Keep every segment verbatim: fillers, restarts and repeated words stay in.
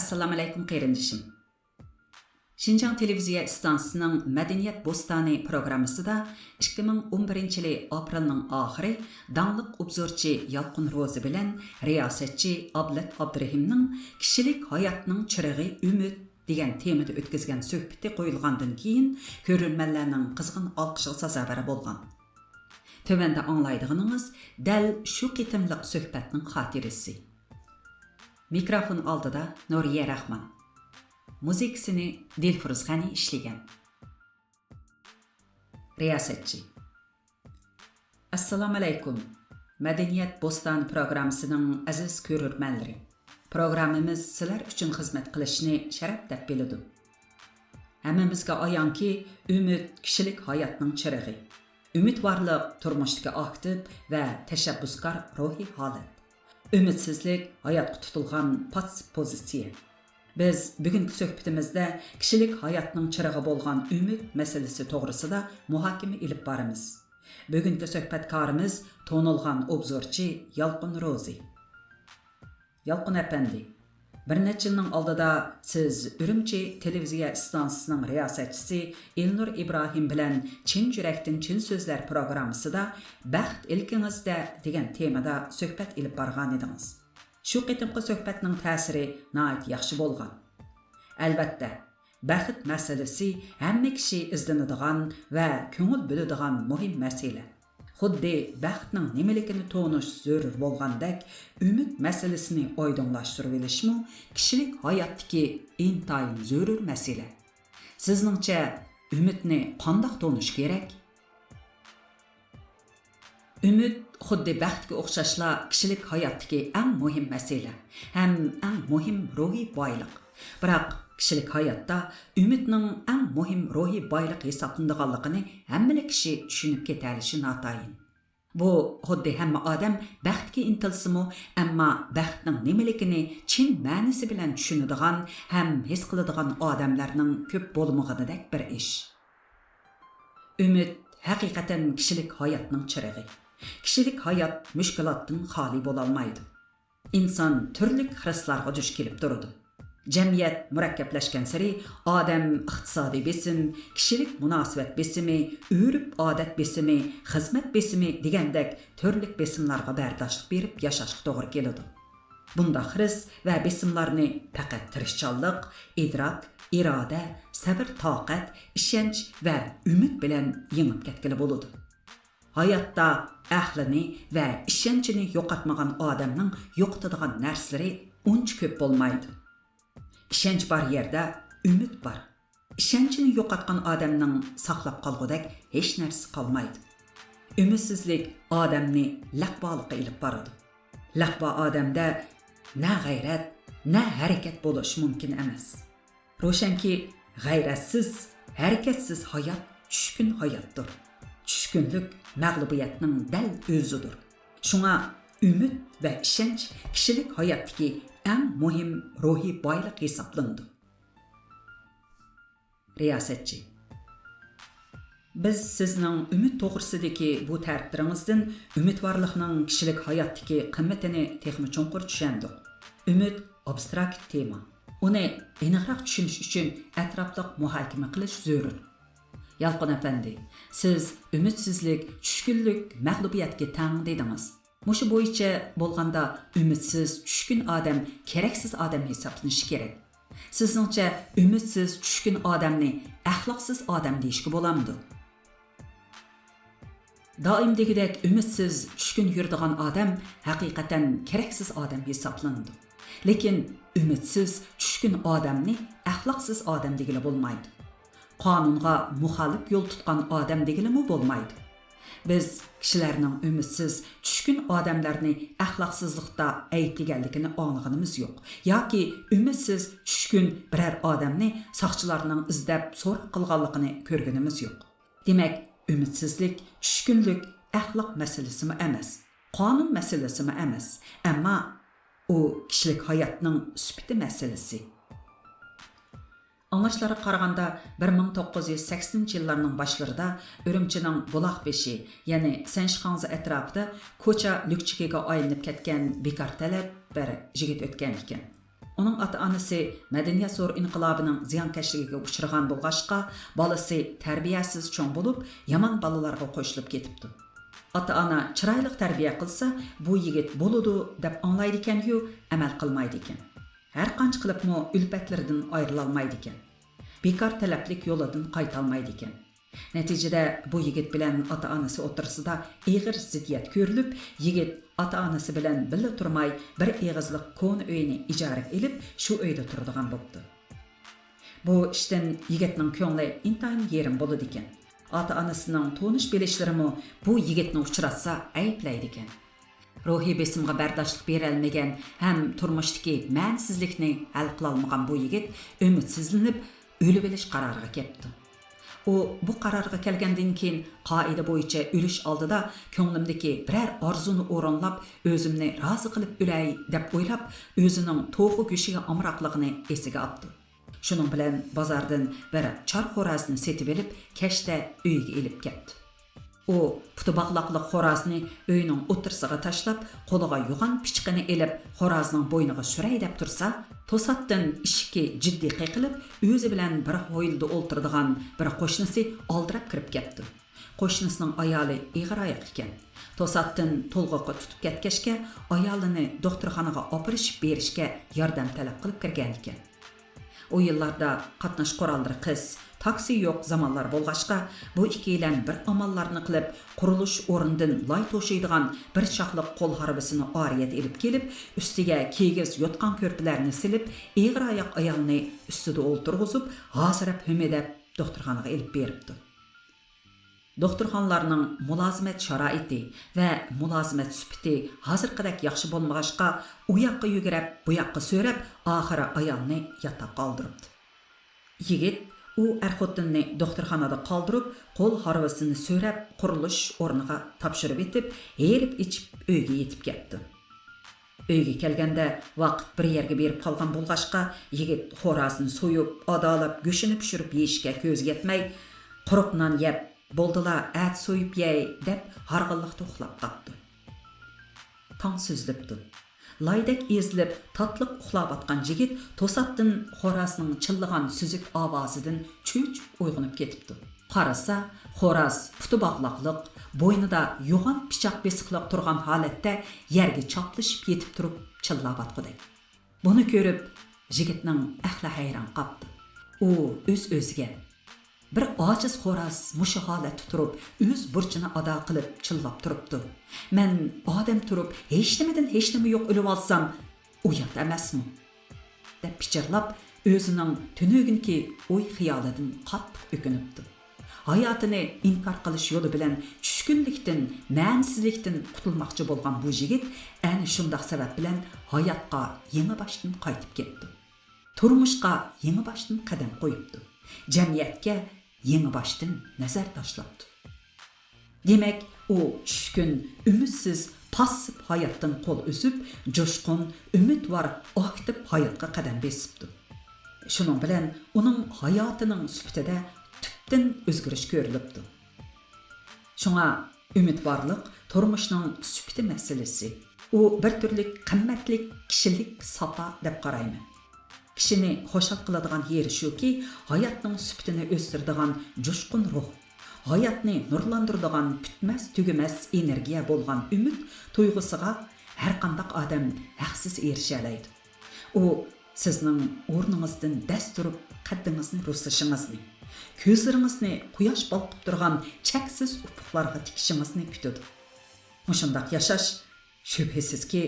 ئەسسالامۇئەلەيكۇم قېرىندىشىم. شىنجاڭ تېلېۋىزىيە ئىستانسىسىنىڭ مەدەنىيەت بوستانى پروگراممىسىدا ئىككى مىڭ ئون بىرىنچى يىلى ئاپرېلنىڭ ئاخىرى داڭلىق ئوبزورچى يالقۇن روزى بىلەن رىياسەتچى ئابلەت ئابدۇرېھىمنىڭ كىشىلىك ھاياتنىڭ چىرىغى ئۈمىد دېگەن تېمىدا ئۆتكۈزگەن سۆھبىتى قويۇلغاندىن كېيىن، كۆرۈرمەنلەرنىڭ قىزغىن ئالقىشىغا سازاۋەر بولغان. تۆۋەندە ئاڭلايدىغىنىڭىز دەل شۇ قېتىملىق سۆھبەتنىڭ خاتىرىسى. مىكروفون ئالدىدا نۇرىيە راخمان. مۇزىكىسىنى دىلفۇرۇز غەنى ئىشلىگەن. رىياسەتچى. ئەسسالامۇئەلەيكۇم، مەدەنىيەت بوستانى پروگراممىسىنىڭ ئەزىز كۆرۈرمەنلىرى. پروگراممىمىز سىلەر ئۈچۈن خىزمەت قىلىشنى شەرەپ دەپ بىلىدۇ. ھەممىمىزگە ئايانكى، ئۈمىد كىشىلىك ھاياتنىڭ چىرىغى. ئۈمىدۋارلىق تۇرمۇشتىكى ئاكتىپ ۋە تەشەببۇسكار روھىي ھالەت. ئۈمىدسىزلىك ھاياتقا تۇتۇلغان پاسسىپ پوزىتسىيە. بىز بۈگۈنكى سۆھبىتىمىزدە كىشىلىك ھاياتنىڭ چىرىغى بولغان ئۈمىد مەسىلىسى توغرىسىدا مۇھاكىمە ئېلىپ بارىمىز. بۈگۈنكى سۆھبەتكارىمىز تونۇلغان ئوبزورچى يالقۇن روزى. يالقۇن ئەپەندى، بىر نەچچە يىلنىڭ ئالدىدا سىز ئۈرۈمچى تېلېۋىزىيە ئىستانسىسىنىڭ رىياسەتچىسى ئېلنۇر ئىبراھىم بىلەن چىن يۈرەكتىن چىن سۆزلەر پروگراممىسىدا بەخت ئىلكىڭىزدە دېگەن تېمىدا سۆھبەت ئېلىپ بارغانىدىڭىز. شۇ قېتىمقى سۆھبەتنىڭ تەسىرى ناھايىتى ياخشى بولغان. ئەلۋەتتە، بەخت مەسىلىسى ھەممە كىشى ئىزدىنىدىغان ۋە كۆڭۈل بۆلىدىغان مۇھىم مەسىلە. خۇددى بەختنىڭ نېمىلىكىنى تونۇش زۆرۈر بولغاندەك، ئۈمىد مەسىلىسىنى ئايدىڭلاشتۇرۇۋېلىشمۇ كىشىلىك ھاياتتىكى ئىنتايىن زۆرۈر مەسىلە. سىزنىڭچە، ئۈمىدنى قانداق تونۇش كېرەك؟ ئۈمىد خۇددى بەختكە ئوخشاشلا كىشىلىك ھاياتتىكى ئەڭ مۇھىم مەسىلە ھەم ئەڭ مۇھىم روھىي بايلىق. بىراق، كىشىلىك ھاياتتا ئۈمىدنىڭ ئەڭ مۇھىم روھىي بايلىق ھېسابلىنىدىغانلىقىنى ھەممىلا كىشى چۈشىنىپ كېتەلىشى ناتايىن. بۇ خۇددى ھەممە ئادەم بەختكە ئىنتىلسىمۇ، ئەمما بەختنىڭ نېمىلىكىنى چىن مەنىسى بىلەن چۈشىنىدىغان ھەم ھېس قىلىدىغان ئادەملەرنىڭ كۆپ بولمىغىنىدەك بىر ئىش. ئۈمىد ھەقىقەتەن كىشىلىك ھاياتنىڭ چىرىغى. كىشىلىك ھايات مۈشكۈلاتتىن خالىي بولالمايدۇ. ئىنسان تۈرلۈك خىرىسلارغا دۇچ كېلىپ تۇرىدۇ. جەمئىيەت مۇرەككەپلەشكەنسېرى ئادەم ئىقتىسادىي بېسىم، كىشىلىك مۇناسىۋەت بېسىمى، ئۆرپ-ئادەت بېسىمى، خىزمەت بېسىمى دېگەندەك تۈرلۈك بېسىملارغا بەرداشلىق بېرىپ ياشاشقا توغرا كېلىدۇ. بۇنداق خىرىس ۋە بېسىملارنى پەقەت تىرىشچانلىق، ئىدراك، ئىرادە، سەۋر-تاقەت، ئىشەنچ ۋە ئۈمىد بىلەن يېڭىپ كەتكىلى بولىدۇ. ھاياتتا ئەقلىنى ۋە ئىشەنچىنى يوقاتمىغان ئادەمنىڭ يوقىتىدىغان نەرسىلىرى ئۇنچە كۆپ بولمايدۇ. ئىشەنچ بار يەردە ئۈمىد بار. ئىشەنچىنى يوقاتقان ئادەمنىڭ ساقلاپ قالغۇدەك ھېچ نەرسىسى قالمايدۇ. ئۈمىدسىزلىك ئادەمنى لەقۋالىققا ئېلىپ بارىدۇ. لەقۋا ئادەمدە نە غەيرەت، نە ھەرىكەت بولۇش مۇمكىن ئەمەس. روشەنكى، غەيرەتسىز، ھەرىكەتسىز ھايات چۈشكۈن ھاياتتۇر. چۈشكۈنلۈك مەغلۇبىيەتنىڭ دەل ئۆزىدۇر. شۇڭا ئۈمىد ۋە ئىشەنچ كىشىلىك ھاياتتىكى ئەڭ مۇھىم روھىي بايلىق ھېسابلىنىدۇ. رىياسەتچى. بىز سىزنىڭ ئۈمىد توغرىسىدىكى بۇ تەرىپلىرىڭىزدىن ئۈمىدۋارلىقنىڭ كىشىلىك ھاياتتىكى قىممىتىنى تېخىمۇ چوڭقۇر چۈشەندۇق. ئۈمىد ئابستراكت تېما. ئۇنى ئېنىقراق چۈشىنىش ئۈچۈن ئەتراپلىق مۇھاكىمە قىلىش زۆرۈر. يالقۇن ئەپەندى، سىز ئۈمىدسىزلىك، چۈشكۈنلۈك، مەغلۇبىيەتكە تەڭ دېدىڭىز. مۇشۇ بويىچە بولغاندا، ئۈمىدسىز، چۈشكۈن ئادەم كېرەكسىز ئادەم ھېسابلىنىشى كېرەك. سىزنىڭچە، ئۈمىدسىز، چۈشكۈن ئادەمنى ئەخلاقسىز ئادەم دېيىشكە بولامدۇ؟ دائىم دېگۈدەك ئۈمىدسىز، چۈشكۈن يۈرىدىغان ئادەم ھەقىقەتەن كېرەكسىز ئادەم ھېسابلىنىدۇ. لېكىن ئۈمىدسىز، چۈشكۈن ئادەمنى ئەخلاقسىز ئادەم دېگىلى بولمايدۇ. قانۇنغا مۇخالىپ يول تۇتقان ئادەم دېگىلىمۇ بولمايدۇ. بىز كىشىلەرنىڭ ئۈمىدسىز، چۈشكۈن ئادەملەرنى ئەخلاقسىزلىقتا ئەيىبلىگەنلىكىنى ئاڭلىغىنىمىز يوق ياكى ئۈمىدسىز، چۈشكۈن بىرەر ئادەمنى ساقچىلارنىڭ ئىزدەپ سوراق قىلغانلىقىنى كۆرگىنىمىز يوق. دېمەك، ئۈمىدسىزلىك، چۈشكۈنلۈك ئەخلاق مەسىلىسىمۇ ئەمەس، قانۇن مەسىلىسىمۇ ئەمەس، ئەمما ئۇ كىشىلىك ھاياتنىڭ سۈپىتى مەسىلىسى. ئاڭلاشلارغا قارىغاندا، بىر مىڭ توققۇز يۈز سەكسىنىنچى يىللارنىڭ باشلىرىدا ئۈرۈمچىنىڭ بۇلاق بېشى، يەنى سەنشىخاڭزى ئەتراپىدا كوچا لۈكچىكىگە ئايلىنىپ كەتكەن بىكار تەلەپ بىر يىگىت ئۆتكەن ئىكەن. ئۇنىڭ ئاتا-ئانىسى مەدەنىيەت زور ئىنقىلابىنىڭ زىيانكەشلىكىگە ئۇچرىغان بولغاچقا، بالىسى تەربىيەسىز چوڭ بولۇپ، يامان بالىلارغا قوشۇلۇپ كېتىپتۇ. ئاتا-ئانا چىرايلىق تەربىيە قىلسا، بۇ يىگىت بولىدۇ دەپ ئاڭلايدىكەنغۇ، ئەمەل قىلمايدىكەن. ھەر قانچە قىلىپمۇ ئۈلپەتلىرىدىن ئايرىلالمايدىكەن. بىكار تەلەپلىك يولىدىن قايتالمايدىكەن. نەتىجىدە بۇ يىگىت بىلەن ئاتا-ئانىسى ئوتتۇرىسىدا ئېغىر زىددىيەت كۆرۈلۈپ، يىگىت ئاتا-ئانىسى بىلەن بىللە تۇرماي، بىر ئېغىزلىق كونا ئۆينى ئىجارىگە ئېلىپ، شۇ ئۆيدە تۇرىدىغان بوپتۇ. بۇ ئىشتىن يىگىتنىڭ كۆڭلى ئىنتايىن يېرىم بولىدىكەن. ئاتا-ئانىسىنىڭ تونۇش-بىلىشلىرىمۇ بۇ يىگىتنى ئۇچراتسا ئەيىبلەيدىكەن. روھىي بېسىمغا بەرداشلىق بېرەلمىگەن ھەم تۇرمۇشتىكى مەنىسىزلىكنى ھەل قىلالمىغان بۇ يىگىت ئۈمىدسىزلىنىپ، ئۆلۈۋېلىش قارارىغا كەپتۇ. ئۇ بۇ قارارغا كەلگەندىن كېيىن، قائىدە بويىچە ئۆلۈش ئالدىدا كۆڭلۈمدىكى بىرەر ئارزۇنى ئورۇنلاپ، ئۆزۈمنى رازى قىلىپ ئۆلەي دەپ ئويلاپ، ئۆزىنىڭ توخۇ گۆشىگە ئامراقلىقىنى ئېسىگە ئاپتۇ. شۇنىڭ بىلەن بازاردىن بىر چار خورازنى سېتىۋېلىپ، كەچتە ئۆيىگە ئېلىپ كەپتۇ. ئۇ پۇتى باغلاقلىق خورازنى ئۆينىڭ ئوتتۇرىسىغا تاشلاپ، قولىغا يوغان پىچىقىنى ئېلىپ، خورازنىڭ بوينىغا سۈرەي دەپ تۇرسا، توساتتىن ئىشىكى جىددىي قېقىلىپ، ئۆزى بىلەن بىر ھويلىدا ئولتۇرىدىغان بىر قوشنىسى ئالدىراپ كىرىپ كەپتۇ. قوشنىسىنىڭ ئايالى ئېغىر ئاياق ئىكەن. توساتتىن تولغىقى تۇتۇپ كەتكەچكە، ئايالىنى دوختۇرخانىغا ئاپىرىشىپ بېرىشكە ياردەم تەلەپ قىلىپ كىرگەنىكەن. ئۇ يىللاردا قاتناش قوراللىرى قىس، تاكسى يوق زامانلار بولغاچقا، بۇ ئىككىيلەن بىر ئاماللارنى قىلىپ، قۇرۇلۇش ئورنىدىن لاي توشۇيدىغان بىر چاقلىق قول ھارۋىسىنى ئارىيەت ئېلىپ كېلىپ، ئۈستىگە كىگىز يوتقان-كۆرپىلەرنى سېلىپ، ئېغىر ئاياق ئايالنى ئۈستىدە ئولتۇرغۇزۇپ، ھاسىراپ-ھۆمۈدەپ دوختۇرخانىغا ئېلىپ بېرىپتۇ. دوختۇرخانىلارنىڭ مۇلازىمەت شارائىتى ۋە مۇلازىمەت سۈپىتى ھازىرقىدەك ياخشى بولمىغاچقا، ئۇ ياققا يۈگۈرۈپ، بۇ ياققا سۆرەپ، ئاخىرى ئايالنى ياتاققا ئالدۇرۇپتۇ. يىگىت ئۇ ئەر-خوتۇننى دوختۇرخانىدا قالدۇرۇپ، قول ھارۋىسىنى سۆرەپ، قۇرۇلۇش ئورنىغا تاپشۇرۇۋېتىپ، ھېرىپ-ئېچىپ ئۆيىگە يېتىپ كەپتۇ. ئۆيگە كەلگەندە ۋاقىت بىر يەرگە بېرىپ قالغان بولغاچقا، يىگىت خورازنى سويۇپ، ئادالاپ، گۆشىنى پىشۇرۇپ يېيىشكە كۆزى يەتمەي، قۇرۇق نان يەپ، «بولدىلا، ئەتە سويۇپ يەي» دەپ، ھارغىنلىقتا ئۇخلاپ قاپتۇ. تاڭ سۈزۈلۈپتۇ. لايدەك ئېزىلىپ، تاتلىق ئۇخلاۋاتقان يىگىت توساتتىن خورازنىڭ چىللىغان سۈزۈك ئاۋازىدىن چۆچۈپ ئويغىنىپ كېتىپتۇ. قارىسا، خوراز پۇتى باغلاقلىق، بوينىدا يوغان پىچاق بېسىقلىق تۇرغان ھالەتتە يەرگە چاپلىشىپ يېتىپ تۇرۇپ چىللاۋاتقۇدەك. بۇنى كۆرۈپ، يىگىتنىڭ ئەقلى ھەيران قاپتۇ. ئۇ ئۆز-ئۆزىگە، «بىر ئاجىز خوراز مۇشۇ ھالەتتە تۇرۇپ، ئۆز بۇرچىنى ئادا قىلىپ چىللاپ تۇرۇپتۇ. مەن ئادەم تۇرۇپ، ھېچنېمىدىن ھېچنېمە يوق ئۆلۈۋالسام، ئۇيات ئەمەسمۇ؟» دەپ پىچىرلاپ، ئۆزىنىڭ تۈنۈگۈنكى ئوي-خىيالىدىن قاتتىق ئۆكۈنۈپتۇ. ھاياتىنى ئىنكار قىلىش يولى بىلەن چۈشكۈنلۈكتىن، مەنىسىزلىكتىن قۇتۇلماقچى بولغان بۇ يىگىت ئەنە شۇنداق سەۋەب بىلەن ھاياتقا يېڭىباشتىن قايتىپ كەپتۇ. تۇرمۇشقا يېڭىباشتىن قەدەم قويۇپتۇ. جەمئىيەتكە يېڭىباشتىن نەزەر تاشلاپتۇ. دېمەك، ئۇ چۈشكۈن، ئۈمىدسىز، پاسسىپ ھاياتتىن قول ئۈزۈپ، جۇشقۇن، ئۈمىدۋار، ئاكتىپ ھاياتقا قەدەم بېسىپتۇ. شۇنىڭ بىلەن ئۇنىڭ ھاياتىنىڭ سۈپىتىدە تۈپتىن ئۆزگىرىش كۆرۈلۈپتۇ. شۇڭا ئۈمىدۋارلىق تۇرمۇشنىڭ سۈپىتى مەسىلىسى. ئۇ بىر تۈرلۈك قىممەتلىك كىشىلىك ساپا دەپ قارايمەن. كىشىنى خۇشال قىلىدىغان يېرى شۇكى، ھاياتنىڭ سۈپىتىنى ئۆستۈرىدىغان جۇشقۇن روھ، ھاياتنى نۇرلاندۇرىدىغان پۈتمەس-تۈگىمەس ئېنېرگىيە بولغان ئۈمىد تۇيغۇسىغا ھەرقانداق ئادەم ھەقسىز ئېرىشەلەيدۇ. ئۇ سىزنىڭ ئورنىڭىزدىن دەس تۇرۇپ، قەددىڭىزنى رۇسلىشىڭىزنى، كۆزلىرىڭىزنى قۇياش بالقىپ تۇرغان چەكسىز ئۇپۇقلارغا تىكىشىڭىزنى كۈتىدۇ. مۇشۇنداق ياشاش، شۈبھىسىزكى،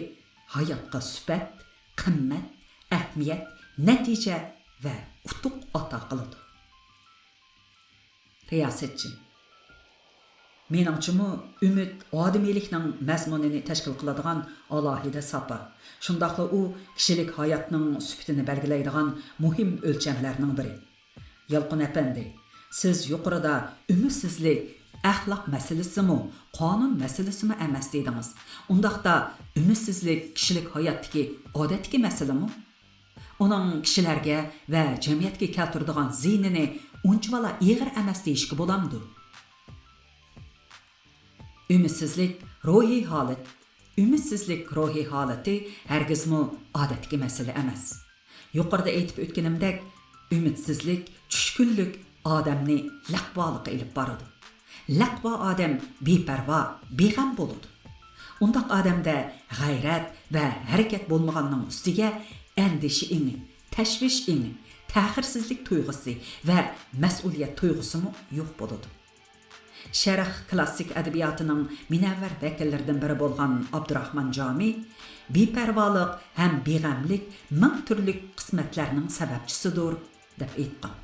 ھاياتقا سۈپەت، قىممەت، ئەھمىيەت، نەتىجە ۋە ئۇتۇق ئاتا قىلىدۇ. رىياسەتچى. مېنىڭچىمۇ، ئۈمىد ئادىمىيلىكنىڭ مەزمۇنىنى تەشكىل قىلىدىغان ئالاھىدە ساپا. شۇنداقلا ئۇ كىشىلىك ھاياتنىڭ سۈپىتىنى بەلگىلەيدىغان مۇھىم ئۆلچەملەرنىڭ بىرى. يالقۇن ئەپەندى، سىز يۇقىرىدا ئۈمىدسىزلىك ئەخلاق مەسىلىسىمۇ، قانۇن مەسىلىسىمۇ ئەمەس دېدىڭىز. ئۇنداقتا ئۈمىدسىزلىك كىشىلىك ھاياتتىكى ئادەتتىكى مەسىلىمۇ؟ ئۇنىڭ كىشىلەرگە ۋە جەمئىيەتكە كەلتۈرىدىغان زىيىنىنى ئۇنچىۋالا ئېغىر ئەمەس دېيىشكە بولامدۇ؟ ئۈمىدسىزلىك روھىي ھالەت. ئۈمىدسىزلىك روھىي ھالىتى ھەرگىزمۇ ئادەتتىكى مەسىلە ئەمەس. يۇقىرىدا ئېيتىپ ئۆتكىنىمدەك، ئۈمىدسىزلىك، چۈشكۈنلۈك ئادەمنى لەقۋالىققا ئېلىپ بارىدۇ. لەقۋا ئادەم بىپەرۋا، بىغەم بولىدۇ. ئۇنداق ئادەمدە غەيرەت ۋە ھەرىكەت بولمىغاننىڭ ئۈستىگە ئەندىشە ئېڭى، تەشۋىش ئېڭى، تەخىرسىزلىك تۇيغۇسى ۋە مەسئۇلىيەت تۇيغۇسىمۇ يوق بولىدۇ. شەرق كلاسسىك ئەدەبىياتىنىڭ مۇنەۋۋەر ۋەكىللىرىدىن بىرى بولغان ئابدۇراخمان جامى بىپەرۋالىق ھەم بىغەملىك مىڭ تۈرلۈك قىسمەتلەرنىڭ سەۋەبچىسىدۇر، دەپ ئېيتقان.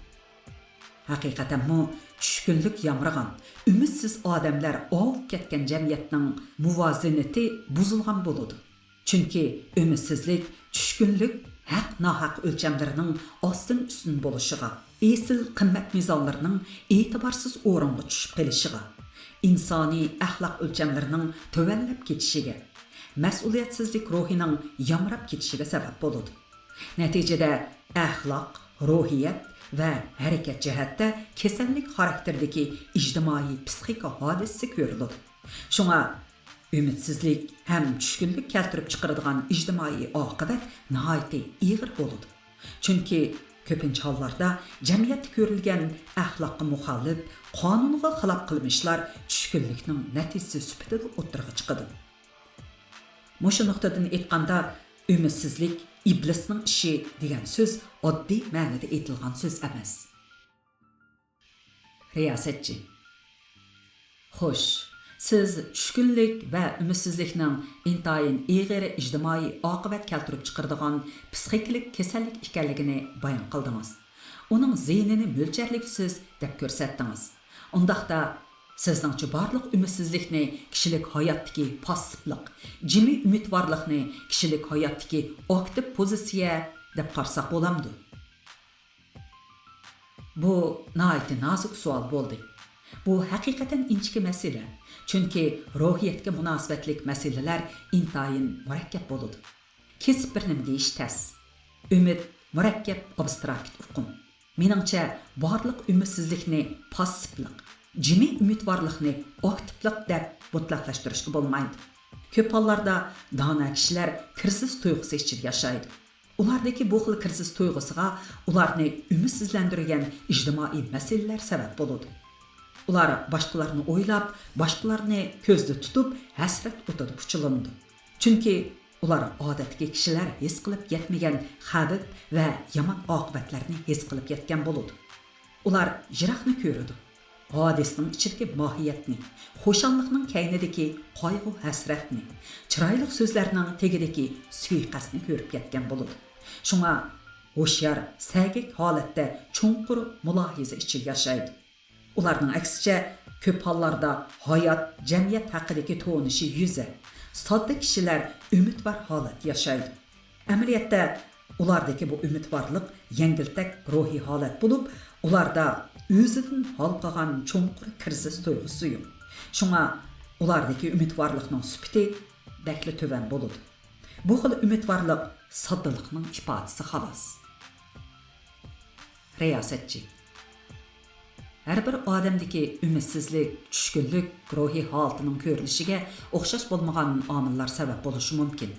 ھەقىقەتەنمۇ، چۈشكۈنلۈك يامرىغان، ئۈمىدسىز ئادەملەر ئاۋۇپ كەتكەن جەمئىيەتنىڭ مۇۋازىنىتى بۇزۇلغان بولىدۇ. چۈنكى ئۈمىدسىزلىك، چۈشكۈنلۈك ھەق-ناھەق ئۆلچەملىرىنىڭ ئاستىن-ئۈستۈن بولۇشىغا، ئېسىل قىممەت مىزانلىرىنىڭ ئېتىبارسىز ئورۇنغا چۈشۈپ قېلىشىغا، ئىنسانىي ئەخلاق ئۆلچەملىرىنىڭ تۆۋەنلەپ كېتىشىگە، مەسئۇلىيەتسىزلىك روھىنىڭ يامراپ كېتىشىگە سەۋەب بولىدۇ. نەتىجىدە، ئەخلاق، روھىيەت ۋە ھەرىكەت جەھەتتە كېسەللىك خاراكتېرىدىكى ئىجتىمائىي پسىخىكا ھادىسىسى كۆرۈلىدۇ. شۇڭا، ئۈمىدسىزلىك ھەم چۈشكۈنلۈك كەلتۈرۈپ چىقىرىدىغان ئىجتىمائىي ئاقىۋەت ناھايىتى ئېغىر بولىدۇ. چۈنكى كۆپىنچە ھاللاردا جەمئىيەتتە كۆرۈلگەن ئەخلاققا مۇخالىپ، قانۇنغا خىلاپ قىلمىشلار چۈشكۈنلۈكنىڭ نەتىجىسى سۈپىتىدە ئوتتۇرىغا چىقىدۇ. مۇشۇ نۇقتىدىن ئېيتقاندا، ئۈمىدسىزلىك ئىبلىسنىڭ ئىشى دېگەن سۆز ئاددىي مەنىدە ئېيتىلغان سۆز ئەمەس. رىياسەتچى. خوش، سىز چۈشكۈنلۈك ۋە ئۈمىدسىزلىكنىڭ ئىنتايىن ئېغىر ئىجتىمائىي ئاقىۋەت كەلتۈرۈپ چىقىرىدىغان پسىخىكىلىق كېسەللىك ئىكەنلىكىنى بايان قىلدىڭىز. ئۇنىڭ زىيىنىنى مۆلچەرلىگۈسىز دەپ كۆرسەتتىڭىز. ئۇنداقتا، سىزنىڭچە بارلىق ئۈمىدسىزلىكنى كىشىلىك ھاياتتىكى پاسسىپلىق، جىمى ئۈمىدۋارلىقنى كىشىلىك ھاياتتىكى ئاكتىپ پوزىتسىيە دەپ قارىساق بولامدۇ؟ بۇ ناھايىتى نازۇك سوئال بولدى. بۇ ھەقىقەتەن ئىنچىكە مەسىلە. چۈنكى روھىيەتكە مۇناسىۋەتلىك مەسىلىلەر ئىنتايىن مۇرەككەپ بولىدۇ. كېسىپ بىر نېمە دېيىش تەس. ئۈمىد مۇرەككەپ، ئابستراكت ئۇقۇم. مېنىڭچە، بارلىق ئۈمىدسىزلىكنى پاسسىپلىق، جىمى ئۈمىدۋارلىقنى ئاكتىپلىق دەپ مۇتلەقلاشتۇرۇشقا بولمايدۇ. كۆپ ھاللاردا دانا كىشىلەر كىرىزىس تۇيغۇسى ئىچىدە ياشايدۇ. ئۇلاردىكى بۇ خىل كىرىزىس تۇيغۇسىغا ئۇلارنى ئۈمىدسىزلەندۈرگەن ئىجتىمائىي مەسىلىلەر سەۋەب بولىدۇ. ئۇلار باشقىلارنى ئويلاپ، باشقىلارنى كۆزدە تۇتۇپ، ھەسرەت ئوتىدا پۇچىلىنىدۇ. چۈنكى ئۇلار ئادەتتىكى كىشىلەر ھېس قىلىپ يەتمىگەن خەۋپ ۋە يامان ئاقىۋەتلەرنى ھېس قىلىپ يەتكەن بولىدۇ. ئۇلار يىراقنى كۆرىدۇ. ھادىسىنىڭ ئىچىدىكى ماھىيەتنى، خۇشاللىقنىڭ كەينىدىكى قايغۇ-ھەسرەتنى، چىرايلىق سۆزلەرنىڭ تېگىدىكى سۇيىقەستنى كۆرۈپ يەتكەن بولىدۇ. شۇڭا ھوشيار، سەگەك ھالەتتە چوڭقۇر مۇلاھىزە ئىچىدە ياشايدۇ. ئۇلارنىڭ ئەكسىچە، كۆپ ھاللاردا ھايات، جەمئىيەت ھەققىدىكى تونۇشى يۈزە، ساددا كىشىلەر ئۈمىدۋار ھالەتتە ياشايدۇ. ئەمەلىيەتتە، ئۇلاردىكى بۇ ئۈمىدۋارلىق يەڭگىلتەك روھىي ھالەت بولۇپ، ئۇلاردا ئۆزىدىن ھالقىغان چوڭقۇر كىرىزىس تۇيغۇسى يوق. شۇڭا ئۇلاردىكى ئۈمىدۋارلىقنىڭ سۈپىتى بەكلا تۆۋەن بولىدۇ. بۇ خىل ئۈمىدۋارلىق ساددىلىقنىڭ ئىپادىسى، خالاس. رىياسەتچى. ھەر بىر ئادەمدىكى ئۈمىدسىزلىك، چۈشكۈنلۈك روھىي ھالىتىنىڭ كۆرۈلۈشىگە ئوخشاش بولمىغان ئامىللار سەۋەب بولۇشى مۇمكىن.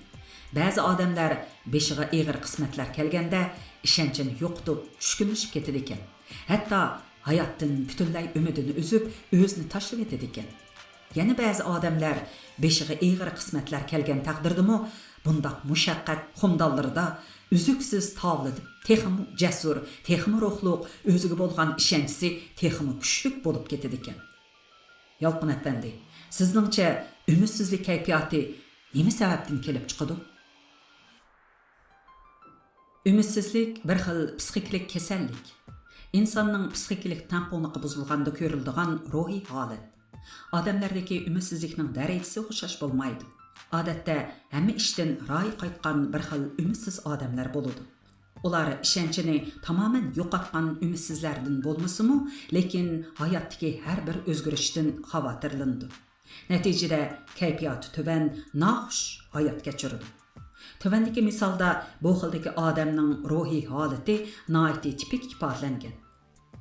بەزى ئادەملەر بېشىغا ئېغىر قىسمەتلەر كەلگەندە، ئىشەنچىنى يوقىتىپ، چۈشكۈنلىشىپ كېتىدىكەن. ھەتتا ھاياتتىن پۈتۈنلەي ئۈمىدىنى ئۈزۈپ، ئۆزىنى تاشلىۋېتىدىكەن. يەنە بەزى ئادەملەر بېشىغا ئېغىر قىسمەتلەر كەلگەن تەقدىردىمۇ، بۇنداق مۇشەققەت قۇمدانلىرىدا ئۈزۈكسىز تاۋلىنىپ، تېخىمۇ جەسۇر، تېخىمۇ روھلۇق، ئۆزىگە بولغان ئىشەنچىسى تېخىمۇ كۈچلۈك بولۇپ كېتىدىكەن. يالقۇن ئەپەندى، سىزنىڭچە ئۈمىدسىزلىك كەيپىياتى نېمە سەۋەبتىن كېلىپ چىقىدۇ؟ ئۈمىدسىزلىك بىر خىل پسىخىكىلىق كېسەللىك. ئىنساننىڭ پسىخىكىلىق تەڭپۇڭلۇقى بۇزۇلغاندا كۆرۈلىدىغان روھىي ھالەت. ئادەملەردىكى ئۈمىدسىزلىكنىڭ دەرىجىسى ئوخشاش بولمايدۇ. ئادەتتە ھەممە ئىشتىن رايى قايتقان بىر خىل ئۈمىدسىز ئادەملەر بولىدۇ. ئۇلار ئىشەنچىنى تامامەن يوقاتقان ئۈمىدسىزلەردىن بولمىسىمۇ، لېكىن ھاياتتىكى ھەر بىر ئۆزگىرىشتىن خاۋاتىرلىنىدۇ. نەتىجىدە كەيپىياتى تۆۋەن، ناخۇش ھايات كەچۈرىدۇ. تۆۋەندىكى مىسالدا بۇ خىلدىكى ئادەمنىڭ روھىي ھالىتى ناھايىتى تىپىك ئىپادىلەنگەن.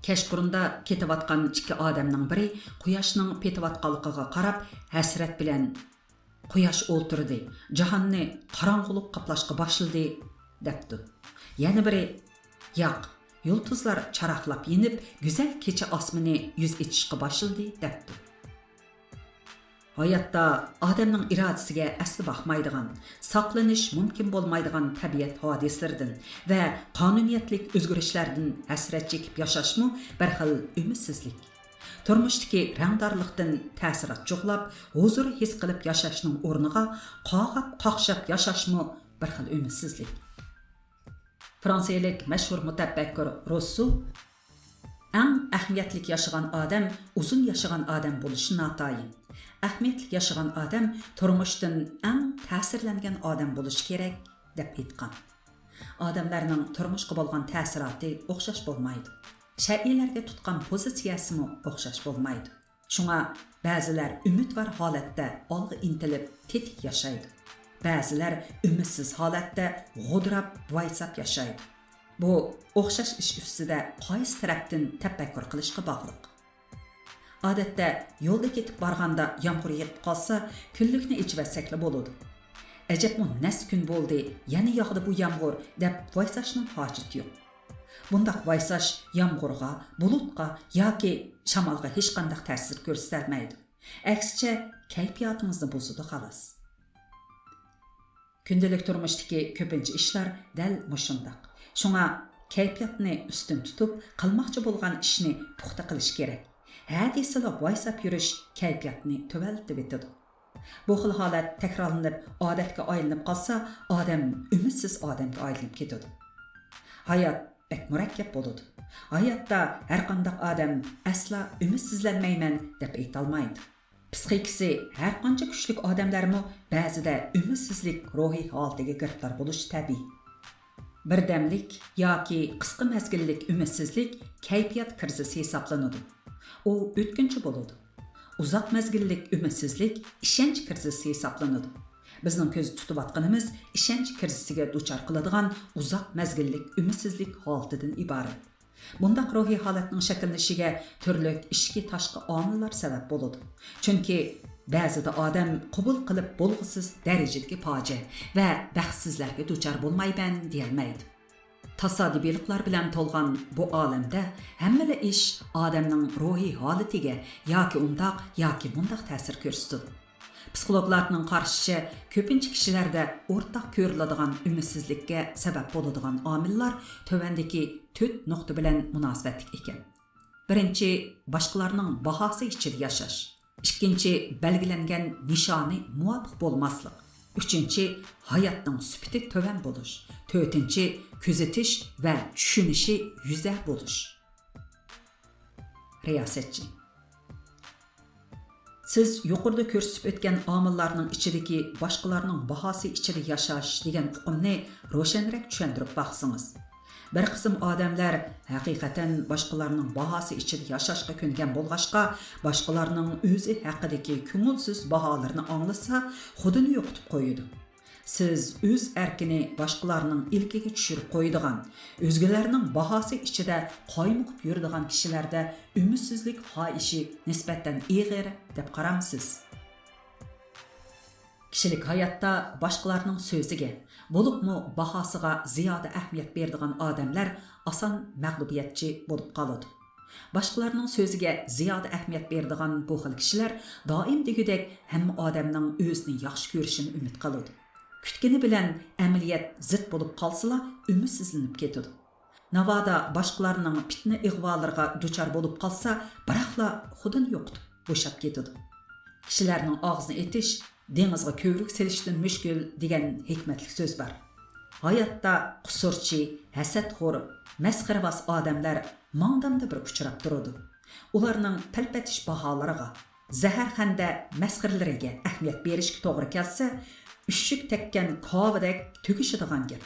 كەچقۇرۇندا كېتىۋاتقان ئىككى ئادەمنىڭ بىرى قۇياشنىڭ پېتىۋاتقانلىقىغا قاراپ ھەسرەت بىلەن، «قۇياش ئولتۇردى، جاھاننى قاراڭغۇلۇق قاپلاشقا باشلىدى» دەپتۇ. يەنە بىرى، ياق، يۇلتۇزلار چاراقلاپ يېنىپ، گۈزەل كېچە ئاسمىنى يۈز ئېچىشقا باشلىدى، دەپتۇ. ھاياتتا ئادەمنىڭ ئىرادىسىگە ئەسلى باقمايدىغان، ساقلىنىش مۇمكىن بولمايدىغان تەبىئەت ھادىسىلىرىدىن ۋە قانۇنىيەتلىك ئۆزگىرىشلەردىن ھەسرەت چېكىپ ياشاشمۇ بىر خىل ئۈمىدسىزلىك. تۇرمۇشتىكى رەڭدارلىقتىن تەسىرات جۇغلاپ، ھۇزۇر ھېس قىلىپ ياشاشنىڭ ئورنىغا قاغاپ قاقشاپ ياشاشمۇ بىر خىل ئۈمىدسىزلىك. فرانسىيەلىك مەشھۇر مۇتەپەككۇر روسسو، ئەڭ ئەھمىيەتلىك ياشىغان ئادەم ئۇزۇن ياشىغان ئادەم بولۇشى ناتايىن. ئەھمىيەتلىك ياشىغان ئادەم تۇرمۇشتىن ئەڭ تەسىرلەنگەن ئادەم بولۇشى كېرەك، دەپ ئېيتقان. ئادەملەرنىڭ تۇرمۇشقا بولغان تەسىراتى ئوخشاش بولمايدۇ. شەيئىلەرگە تۇتقان پوزىتسىيەسىمۇ ئوخشاش بولمايدۇ. شۇڭا بەزىلەر ئۈمىدۋار ھالەتتە ئالغا ئىنتىلىپ، تېتىك ياشايدۇ. بەزىلەر ئۈمىدسىز ھالەتتە غودراپ، ۋايساپ ياشايدۇ. بۇ ئوخشاش ئىش ئۈستىدە قايسى تەرەپتىن تەپەككۇر قىلىشقا باغلىق. ئادەتتە يولدا كېتىپ بارغاندا يامغۇر يېغىپ قالسا، كۈنلۈكنى ئېچىۋەتسەكلا بولىدۇ. ئەجەبمۇ نەس كۈن بولدى، يەنە ياغدى بۇ يامغۇر، دەپ ۋايساشنىڭ ھاجىتى يوق. بۇنداق ۋايساش يامغۇرغا، بۇلۇتقا ياكى شامالغا ھېچقانداق تەسىر كۆرسىتەلمەيدۇ. ئەكسىچە، كەيپىياتىڭىزنى بۇزىدۇ، خالاس. كۈندىلىك تۇرمۇشتىكى كۆپىنچە ئىشلار دەل مۇشۇنداق. شۇڭا كەيپىياتنى ئۈستۈن تۇتۇپ، قىلماقچى بولغان ئىشنى پۇختا قىلىش كېرەك. ھە دېسىلا ۋايساپ يۈرۈش كەيپىياتنى تۆۋەنلىتىۋېتىدۇ. بۇ خىل ھالەت تەكرارلىنىپ، ئادەتكە ئايلىنىپ قالسا، ئادەم ئۈمىدسىز ئادەمگە ئايلىنىپ كېتىدۇ. ھايات بەك مۇرەككەپ بولىدۇ. ھاياتتا ھەرقانداق ئادەم ئەسلا ئۈمىدسىزلەنمەيمەن دەپ ئېيتالمايدۇ. پىسخىكىسى ھەرقانچە كۈچلۈك ئادەملەرمۇ بەزىدە ئۈمىدسىزلىك روھىي ھالىتىگە گىرىپتار بولۇشى تەبىئىي. بىردەملىك ياكى قىسقا مەزگىللىك ئۈمىدسىزلىك كەيپىيات كىرىزىسى ھېسابلىنىدۇ. ئۇ ئۆتكۈنچى بولىدۇ. ئۇزاق مەزگىللىك ئۈمىدسىزلىك ئىشەنچ كىرىزىسى ھېسابلىنىدۇ. بىزنىڭ كۆزدە تۇتۇۋاتقىنىمىز ئىشەنچ كىرىزىسىگە دۇچار قىلىدىغان ئۇزاق مەزگىللىك ئۈمىدسىزلىك ھالىتىدىن ئىبارەت. بۇنداق روھىي ھالەتنىڭ شەكىللىنىشىگە تۈرلۈك ئىچكى تاشقى ئامىللار سەۋەب بولىدۇ. چۈنكى بەزىدە ئادەم قوبۇل قىلىپ بولغۇسىز دەرىجىدىكى پاجىئە ۋە بەختسىزلەرگە دۇچار بولمايمەن دېيەلمەيدۇ. تاسادىپىيلىقلار بىلەن تولغان بۇ ئالەمدە ھەممىلا ئىش ئادەمنىڭ روھىي ھالىتىگە ياكى ئۇنداق، ياكى مۇنداق تەسىر كۆرسىتىدۇ. پسىخولوگلارنىڭ قارىشىچە، كۆپىنچە كىشىلەردە ئورتاق كۆرۈلىدىغان ئۈمىدسىزلىككە سەۋەب بولىدىغان ئامىللار تۆۋەندىكى تۆت نۇقتا بىلەن مۇناسىۋەتلىك ئىكەن. بىرىنچى، باشقىلارنىڭ باھاسى ئىچىدە ياشاش. ئىككىنچى، بەلگىلەنگەن نىشانى مۇۋاپىق بولماسلىق. ئۈچىنچى، ھاياتنىڭ سۈپىتى تۆۋەن بولۇش. تۆتىنچى، كۆزىتىش ۋە چۈشىنىشى يۈزەر بولۇش. رىياسەتچى. سىز يۇقىرىدا كۆرسىتىپ ئۆتكەن ئامىللارنىڭ ئىچىدىكى باشقىلارنىڭ باھاسى ئىچىدە ياشاش دېگەن ئۇقۇمنى روشەنرەك چۈشەندۈرۈپ باقسىڭىز. بىر قىسىم ئادەملەر ھەقىقەتەن باشقىلارنىڭ باھاسى ئىچىدە ياشاشقا كۆنگەن بولغاچقا، باشقىلارنىڭ ئۆزى ھەققىدىكى كۆڭۈلسىز باھالىرىنى ئاڭلىسا، خۇدىنى يوقىتىپ قويىدۇ. سىز ئۆز ئەركىنى باشقىلارنىڭ ئىلكىگە چۈشۈرۈپ قويىدىغان، ئۆزگىلەرنىڭ باھاسى ئىچىدە قايمۇقۇپ يۈرىدىغان كىشىلەردە ئۈمىدسىزلىك خاھىشى نىسبەتەن ئېغىر دەپ قارامسىز؟ كىشىلىك ھاياتتا باشقىلارنىڭ سۆزىگە، بولۇپمۇ باھاسىغا زىيادە ئەھمىيەت بېرىدىغان ئادەملەر ئاسان مەغلۇبىيەتچى بولۇپ قالىدۇ. باشقىلارنىڭ سۆزىگە زىيادە ئەھمىيەت بېرىدىغان بۇ خىل كىشىلەر دائىم دېگۈدەك ھەممە ئادەمنىڭ ئۆزىنى ياخشى كۆرۈشىنى ئۈمىد قىلىدۇ. كۈتكىنى بىلەن ئەمەلىيەت زىت بولۇپ قالسىلا، ئۈمىدسىزلىنىپ كېتىدۇ. ناۋادا باشقىلارنىڭ پىتنە-ئىغۋالىرىغا دۇچار بولۇپ قالسا، بىراقلا خۇدىنى يوقىتىپ بوشاپ كېتىدۇ. كىشىلەرنىڭ ئاغزىنى ئېتىش دېڭىزغا كۆۋرۈك سېلىشتىن مۈشكۈل دېگەن ھېكمەتلىك سۆز بار. ھاياتتا قۇسۇرچى، ھەسەتخور، مەسخىرىۋاز ئادەملەر ماڭدامدا بىر ئۇچراپ تۇرىدۇ. ئۇلارنىڭ پەلپەتىش باھالىرىغا، زەھەرخەندە مەسخىرىلىرىگە ئەھمىيەت بېرىشكە توغرا كەلسە، ئۈششۈك تەگكەن كاۋىدەك تۈگىشىدىغان گەپ.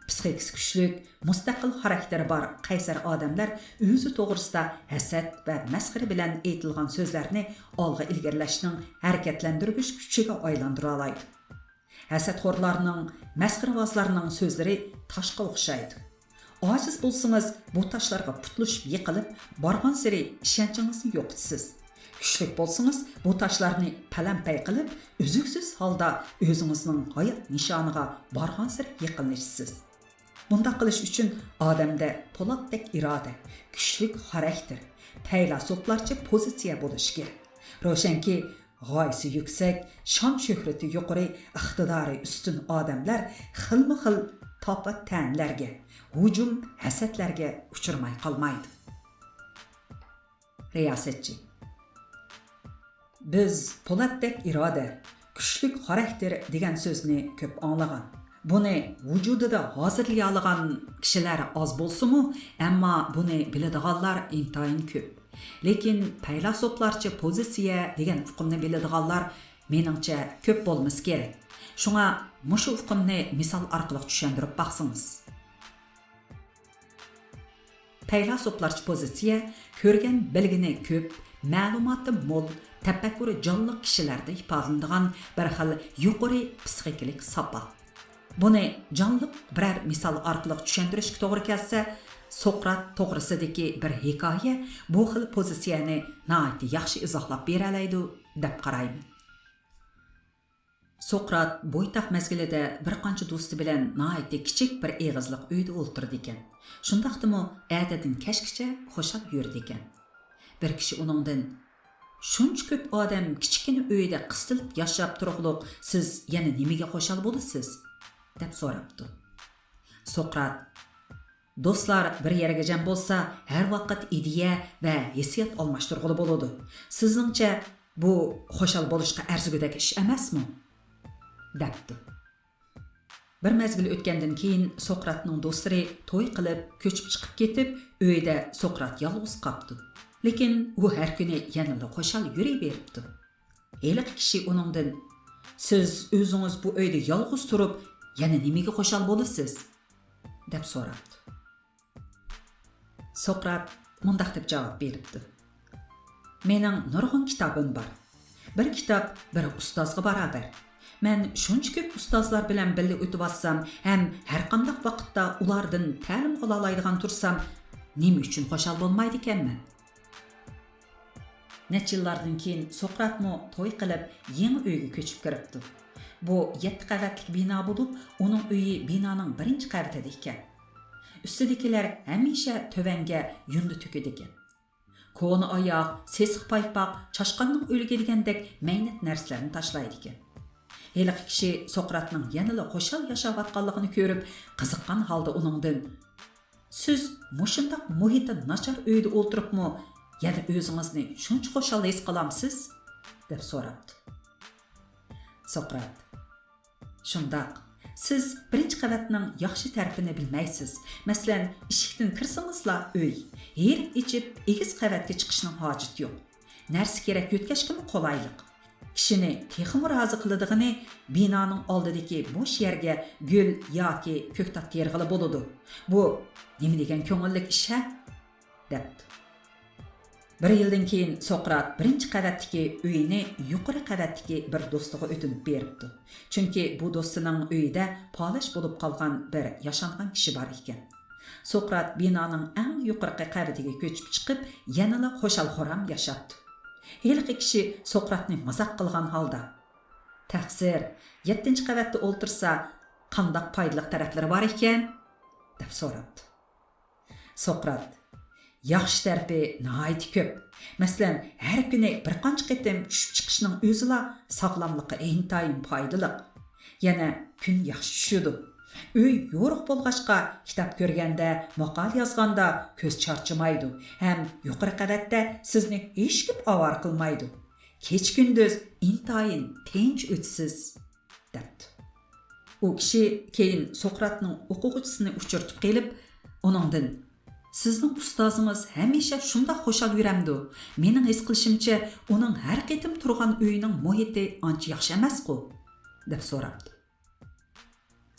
پىسخىكىسى كۈچلۈك، مۇستەقىل خاراكتېرى بار قەيسەر ئادەملەر ئۆزى توغرىسىدا ھەسەت ۋە مەسخىرە بىلەن ئېيتىلغان سۆزلەرنى ئالغا ئىلگىرىلەشنىڭ ھەرىكەتلەندۈرگۈچ كۈچىگە ئايلاندۇرالايدۇ. ھەسەتخورلارنىڭ، مەسخىرىۋازلارنىڭ سۆزلىرى تاشقا ئوخشايدۇ. ئاجىز بولسىڭىز، بۇ تاشلارغا پۇتلىشىپ يىقىلىپ، بارغانسېرى ئىشەنچىڭىزنى يوقىتىسىز. كۈچلۈك بولسىڭىز، بۇ تاشلارنى پەلەمپەي قىلىپ، ئۈزۈكسىز ھالدا ئۆزىڭىزنىڭ ھايات نىشانىغا بارغانسېرى يېقىنلىشىسىز. بۇنداق قىلىش ئۈچۈن ئادەمدە پولاتتەك ئىرادە، كۈچلۈك خاراكتېر، پەيلاسوپلارچە پوزىتسىيە بولۇشى كېرەك. روشەنكى، غايىسى يۈكسەك، شان-شۆھرىتى يۇقىرى، ئىقتىدارى ئۈستۈن ئادەملەر خىلمۇ خىل تاپا-تەنلەرگە، ھۇجۇم-ھەسەتلەرگە ئۇچرىماي قالمايدۇ. رىياسەتچى. بىز پولاتتەك ئىرادە، كۈچلۈك خاراكتېر دېگەن سۆزنى كۆپ ئاڭلىغان. بۇنى ۋۇجۇدىدا ھازىرلىيالىغان كىشىلەر ئاز بولسىمۇ، ئەمما بۇنى بىلىدىغانلار ئىنتايىن كۆپ. لېكىن پەيلاسوپلارچە پوزىتسىيە دېگەن ئۇقۇمنى بىلىدىغانلار، مېنىڭچە، كۆپ بولمىسا كېرەك. شۇڭا مۇشۇ ئۇقۇمنى مىسال ئارقىلىق چۈشەندۈرۈپ باقسىڭىز. پەيلاسوپلارچە پوزىتسىيە كۆرگەن بىلگىنى كۆپ، مەلۇماتى مول، تەپەككۇرى جانلىق كىشىلەردە ئىپادىلىنىدىغان بىر خىل يۇقىرى پسىخىكىلىق ساپا. بۇنى جانلىق بىرەر مىسال ئارقىلىق چۈشەندۈرۈشكە توغرا كەلسە، سوقرات توغرىسىدىكى بىر ھېكايە بۇ خىل پوزىتسىيەنى ناھايىتى ياخشى ئىزاھلاپ بېرەلەيدۇ، دەپ قارايمەن. سوقرات بويتاق مەزگىلىدە بىر قانچە دوستى بىلەن ناھايىتى كىچىك بىر ئېغىزلىق ئۆيدە ئولتۇرىدىكەن. شۇنداقتىمۇ ئەتىدىن كەچكىچە خۇشال يۈرىدىكەن. بىر كىشى ئۇنىڭدىن، «شۇنچە كۆپ ئادەم كىچىككىنە ئۆيدە قىستىلىپ ياشاپ تۇرۇقلۇق، سىز يەنە نېمىگە خۇشال بولىسىز؟» دەپ سوراپتۇ. سوقرات، «دوستلار بىر يەرگە جەم بولسا، ھەر ۋاقىت ئىدىيە ۋە ھېسسىيات ئالماشتۇرغىلى بولىدۇ. سىزنىڭچە، بۇ خۇشال بولۇشقا ئەرزىگۈدەك ئىش ئەمەسمۇ؟» دەپتۇ. بىر مەزگىل ئۆتكەندىن كېيىن سوقراتنىڭ دوستلىرى توي قىلىپ، كۆچۈپ چىقىپ كېتىپ، ئۆيدە سوقرات يالغۇز قاپتۇ. لېكىن ئۇ ھەر كۈنى يەنىلا خۇشال يۈرۈۋېرىپتۇ. ھېلىقى كىشى ئۇنىڭدىن، «سىز ئۆزىڭىز بۇ ئۆيدە يالغۇز تۇرۇپ، يەنە نېمىگە خۇشال بولىسىز؟» دەپ سوراپتۇ. سوقرات مۇنداق دەپ جاۋاب بېرىپتۇ، «مېنىڭ نۇرغۇن كىتابىم بار. بىر كىتاب بىر ئۇستازغا باراۋەر. مەن شۇنچە كۆپ ئۇستازلار بىلەن بىللە ئۆتۈۋاتسام ھەم ھەرقانداق ۋاقىتتا ئۇلاردىن تەلىم ئالالايدىغان تۇرسام، نېمە ئۈچۈن خۇشال بولمايدىكەنمەن؟» نەچچە يىللاردىن كېيىن سوقراتمۇ توي قىلىپ، يېڭى ئۆيگە كۆچۈپ كىرىپتۇ. بۇ يەتتە قەۋەتلىك بىنا بولۇپ، ئۇنىڭ ئۆيى بىنانىڭ بىرىنچى قەۋىتىدە ئىكەن. ئۈستىدىكىلەر ھەمىشە تۆۋەنگە يۇندى تۆكىدىكەن. كونا ئاياغ، سېسىق پايپاق، چاشقاننىڭ ئۆلۈكى دېگەندەك مەينەت نەرسىلەرنى تاشلايدىكەن. ھېلىقى كىشى سوقراتنىڭ يەنىلا خۇشال ياشاۋاتقانلىقىنى كۆرۈپ، قىزىققان ھالدا ئۇنىڭدىن، «سىز مۇشۇنداق مۇھىتى ناچار ئۆيدە ئولتۇرۇپمۇ يەنە ئۆزىڭىزنى شۇنچە خۇشال ھېس قىلامسىز؟» دەپ سوراپتۇ. سوقرات، «شۇنداق، سىز بىرىنچى قەۋەتنىڭ ياخشى تەرىپىنى بىلمەيسىز. مەسىلەن، ئىشىكتىن كىرسىڭىزلا ئۆي، ھېرىپ ئېچىپ ئېگىز قەۋەتكە چىقىشنىڭ ھاجىتى يوق. نەرسە كېرەك يۆتكەشكىمۇ قولايلىق. كىشىنى تېخىمۇ رازى قىلىدىغىنى بىنانىڭ ئالدىدىكى بوش يەرگە گۈل ياكى كۆكتات تېرىغىلى بولىدۇ. بۇ نېمە دېگەن كۆڭۈللۈك ئىش ھە؟» دەپتۇ. بىر يىلدىن كېيىن سوقرات بىرىنچى قەۋەتتىكى ئۆيىنى يۇقىرى قەۋەتتىكى بىر دوستىغا ئۆتۈنۈپ بېرىپتۇ. چۈنكى بۇ دوستىنىڭ ئۆيىدە پالەچ بولۇپ قالغان بىر ياشانغان كىشى بار ئىكەن. سوقرات بىنانىڭ ئەڭ يۇقىرىقى قەۋىتىگە كۆچۈپ چىقىپ، يەنىلا خۇشال-خۇرام ياشاپتۇ. ھېلىقى كىشى سوقراتنى مازاق قىلغان ھالدا، «تەقسىر، يەتتىنچى قەۋەتتە ئولتۇرسا، قانداق پايدىلىق تەرەپلىرى بار ئىكەن؟» دەپ سوراپتۇ. سوقرات، «ياخشى تەرىپى ناھايىتى كۆپ. مەسىلەن، ھەر كۈنى بىر قانچە قېتىم چۈشۈپ چىقىشنىڭ ئۆزىلا ساغلاملىققا ئىنتايىن پايدىلىق. يەنە كۈن ياخشى چۈشىدۇ. ئۆي يورۇق بولغاچقا، كىتاب كۆرگەندە، ماقالە يازغاندا كۆز چارچىمايدۇ ھەم يۇقىرى قەۋەتتە سىزنى ھېچكىم ئاۋارە قىلمايدۇ. كېچە-كۈندۈز ئىنتايىن تىنچ ئۆتىسىز.» دەپتۇ. ئۇ كىشى كېيىن سوقراتنىڭ ئوقۇغۇچىسىنى ئۇچرىتىپ قېلىپ، ئۇنىڭدىن، «سىزنىڭ ئۇستازىڭىز ھەمىشە شۇنداق خۇشال يۈرەمدۇ؟ مېنىڭ ھېس قىلىشىمچە، ئۇنىڭ ھەر قېتىم تۇرغان ئۆيىنىڭ مۇھىتى ئانچە ياخشى ئەمەسقۇ؟» دەپ سوراپتۇ.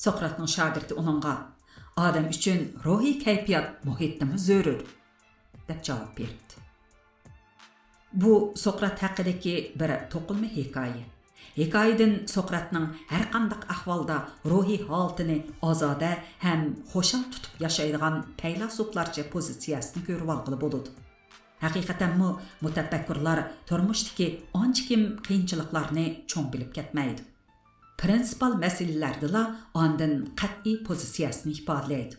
سوقراتنىڭ شاگىرتى ئۇنىڭغا، «ئادەم ئۈچۈن روھىي كەيپىيات مۇھىتىمۇ زۆرۈر.» دەپ جاۋاب بېرىپتۇ. بۇ سوقرات ھەققىدىكى بىر توقۇلما ھېكايە. ھېكايىدىن سوقراتنىڭ ھەرقانداق ئەھۋالدا روھىي ھالىتىنى ئازادە ھەم خۇشال تۇتۇپ ياشايدىغان پەيلاسوپلارچە پوزىتسىيەسىنى كۆرۈۋالغىلى بولىدۇ. ھەقىقەتەنمۇ مۇتەپەككۇرلار تۇرمۇشتىكى ئانچە كېم قىيىنچىلىقلارنى چوڭ بىلىپ كەتمەيدۇ. پىرىنسىپال مەسىلىلەردىلا ئاندىن قەتئىي پوزىتسىيەسىنى ئىپادىلەيدۇ.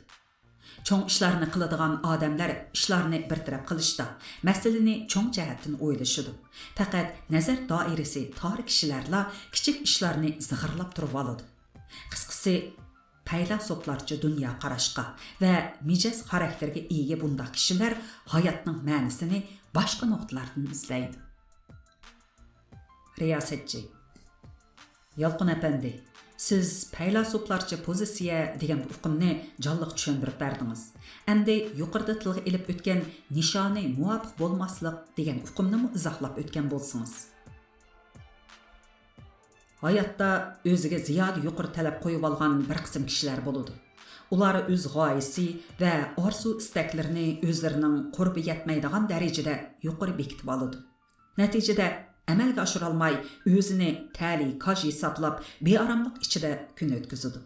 چوڭ ئىشلارنى قىلىدىغان ئادەملەر ئىشلارنى بىر تەرەپ قىلىشتا، مەسىلىنى چوڭ جەھەتتىن ئويلىشىدۇ. پەقەت نەزەر دائىرىسى تار كىشىلەرلا كىچىك ئىشلارنى زىغىرلاپ تۇرۇۋالىدۇ. قىسقىسى، پەيلاسوپلارچە دۇنيا قاراشقا ۋە مىجەز خاراكتېرگە ئىگە بۇنداق كىشىلەر ھاياتنىڭ مەنىسىنى باشقا نۇقتىلاردىن ئىزدەيدۇ. رىياسەتچى: يالقۇن ئەپەندى، سىز پەيلاسوپلارچە پوزىتسىيە دېگەن ئۇقۇمنى جانلىق چۈشەندۈرۈپ بەردىڭىز. ئەمدى يۇقىرىدا تىلغا ئېلىپ ئۆتكەن نىشانى مۇۋاپىق بولماسلىق دېگەن ئۇقۇمنىمۇ ئىزاھلاپ ئۆتكەن بولسىڭىز. ھاياتتا ئۆزىگە زىيادە يۇقىرى تەلەپ قويۇۋالغان بىر قىسىم كىشىلەر بولىدۇ. ئۇلار ئۆز غايىسى ۋە ئارزۇ ئىستەكلىرىنى ئۆزلىرىنىڭ قۇربى يەتمەيدىغان دەرىجىدە يۇقىرى بېكىتىۋالىدۇ. نەتىجىدە، ئەمەلگە ئاشۇرالماي، ئۆزىنى تەلىي كاج ھېسابلاپ، بىئاراملىق ئىچىدە كۈن ئۆتكۈزىدۇ.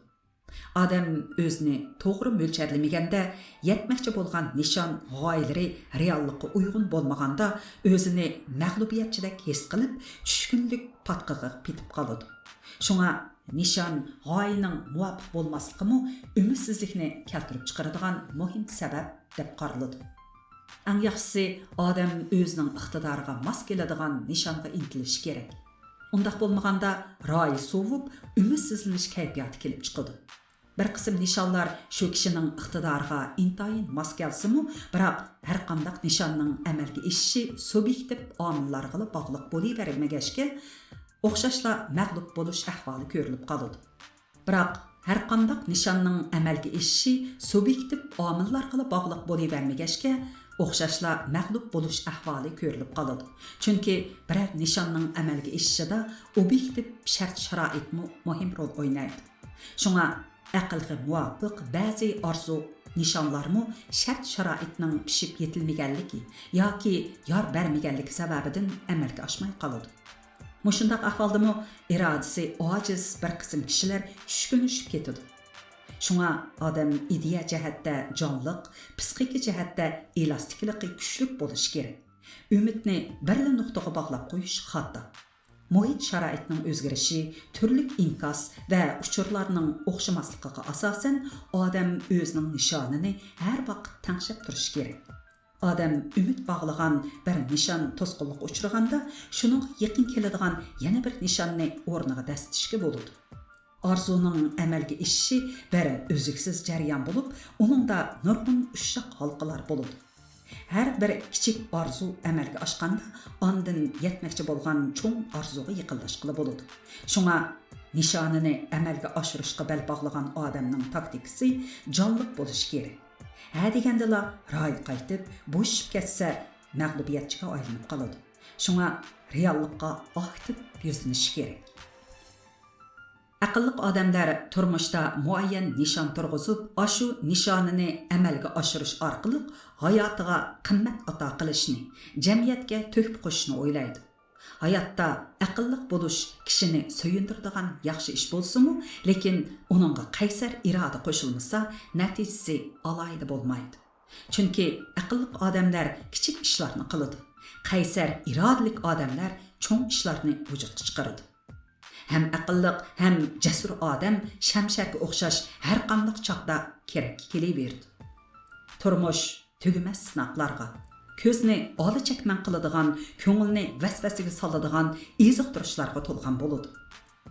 ئادەم ئۆزىنى توغرا مۆلچەرلىمىگەندە، يەتمەكچى بولغان نىشان، غايىلىرى رېئاللىققا ئۇيغۇن بولمىغاندا، ئۆزىنى مەغلۇبىيەتچىدەك ھېس قىلىپ، چۈشكۈنلۈك پاتقىقىغا پېتىپ قالىدۇ. شۇڭا نىشان، غايىنىڭ مۇۋاپىق بولماسلىقىمۇ ئۈمىدسىزلىكنى كەلتۈرۈپ چىقىرىدىغان مۇھىم سەۋەب دەپ قارىلىدۇ. ئەڭ ياخشىسى، ئادەم ئۆزىنىڭ ئىقتىدارىغا ماس كېلىدىغان نىشانغا ئىنتىلىشى كېرەك. ئۇنداق بولمىغاندا، رايى سوۋۇپ، ئۈمىدسىزلىنىش كەيپىياتى كېلىپ چىقىدۇ. بىر قىسىم نىشانلار شۇ كىشىنىڭ ئىقتىدارىغا ئىنتايىن ماس كەلسىمۇ، بىراق ھەرقانداق نىشاننىڭ ئەمەلگە ئېشىشى سۇبيېكتىپ ئامىللارغىلا باغلىق بولۇۋەرمىگەچكە، ئوخشاشلا مەغلۇپ بولۇش ئەھۋالى كۆرۈلۈپ قالىدۇ. بىراق ھەرقانداق نىشاننىڭ ئەمەلگە ئېشىشى سۇبيېكتىپ ئامىللارغىلا باغلىق بولۇۋەرمىگەچكە، ئوخشاشلا مەغلۇپ بولۇش ئەھۋالى كۆرۈلۈپ قالىدۇ. چۈنكى بىرەر نىشاننىڭ ئەمەلگە ئېشىشىدا ئوبيېكتىپ شەرت-شارائىتمۇ مۇھىم رول ئوينايدۇ. شۇڭا ئەقىلگە مۇۋاپىق بەزى ئارزۇ نىشانلارمۇ شەرت-شارائىتنىڭ پىشىپ يېتىلمىگەنلىكى ياكى يار بەرمىگەنلىكى سەۋەبىدىن ئەمەلگە ئاشماي قالىدۇ. مۇشۇنداق ئەھۋالدىمۇ ئىرادىسى ئاجىز بىر قىسىم كىشىلەر چۈشكۈنلىشىپ كېتىدۇ. شۇڭا ئادەم ئىدىيە جەھەتتە جانلىق، پىسخىكا جەھەتتە ئېلاستىكلىقى كۈچلۈك بولۇشى كېرەك. ئۈمىدنى بىرلا نۇقتىغا باغلاپ قويۇش خاتا. مۇھىت شارائىتنىڭ ئۆزگىرىشى، تۈرلۈك ئىنكاس ۋە ئۇچۇرلارنىڭ ئوخشىماسلىقىغا ئاساسەن، ئادەم ئۆزىنىڭ نىشانىنى ھەر ۋاقىت تەڭشەپ تۇرۇشى كېرەك. ئادەم ئۈمىد باغلىغان بىر نىشان توسقۇنلۇققا ئۇچرىغاندا، شۇنىڭغا يېقىن كېلىدىغان يەنە بىر نىشاننى ئورنىغا دەسسىتىشكە بولىدۇ. ئارزۇنىڭ ئەمەلگە ئېشىشى بىر ئۈزلۈكسىز جەريان بولۇپ، ئۇنىڭدا نۇرغۇن ئۇششاق ھالقىلار بولىدۇ. ھەر بىر كىچىك ئارزۇ ئەمەلگە ئاشقاندا، ئاندىن يەتمەكچى بولغان چوڭ ئارزۇغا يېقىنلاشقىلى بولىدۇ. شۇڭا نىشانىنى ئەمەلگە ئاشۇرۇشقا بەل باغلىغان ئادەمنىڭ تاكتىكىسى جانلىق بولۇشى كېرەك. ھە دېگەندىلا رايى قايتىپ، بوشىشىپ كەتسە، مەغلۇبىيەتچىگە ئايلىنىپ قالىدۇ. شۇڭا رېئاللىققا ئاكتىپ يۈزلىنىشى كېرەك. ئەقىللىق ئادەملەر تۇرمۇشتا مۇئەييەن نىشان تۇرغۇزۇپ، ئاشۇ نىشانىنى ئەمەلگە ئاشۇرۇش ئارقىلىق ھاياتىغا قىممەت ئاتا قىلىشنى، جەمئىيەتكە تۆھپە قوشۇشنى ئويلايدۇ. ھاياتتا ئەقىللىق بولۇش كىشىنى سۆيۈندۈرىدىغان ياخشى ئىش بولسىمۇ، لېكىن ئۇنىڭغا قەيسەر ئىرادە قوشۇلمىسا، نەتىجىسى ئالاھىدە بولمايدۇ. چۈنكى ئەقىللىق ئادەملەر كىچىك ئىشلارنى قىلىدۇ، قەيسەر ئىرادىلىك ئادەملەر چوڭ ئىشلارنى ۋۇجۇدقا چىقىرىدۇ. ھەم ئەقىللىق، ھەم جەسۇر ئادەم شەمشەرگە ئوخشاش ھەرقانداق چاغدا كېرەككە كېلىۋېرىدۇ. تۇرمۇش تۈگىمەس سىناقلارغا، كۆزنى ئالا چەكمەن قىلىدىغان، كۆڭۈلنى ۋەسۋەسىگە سالىدىغان ئېزىقتۇرۇشلارغا تولغان بولىدۇ.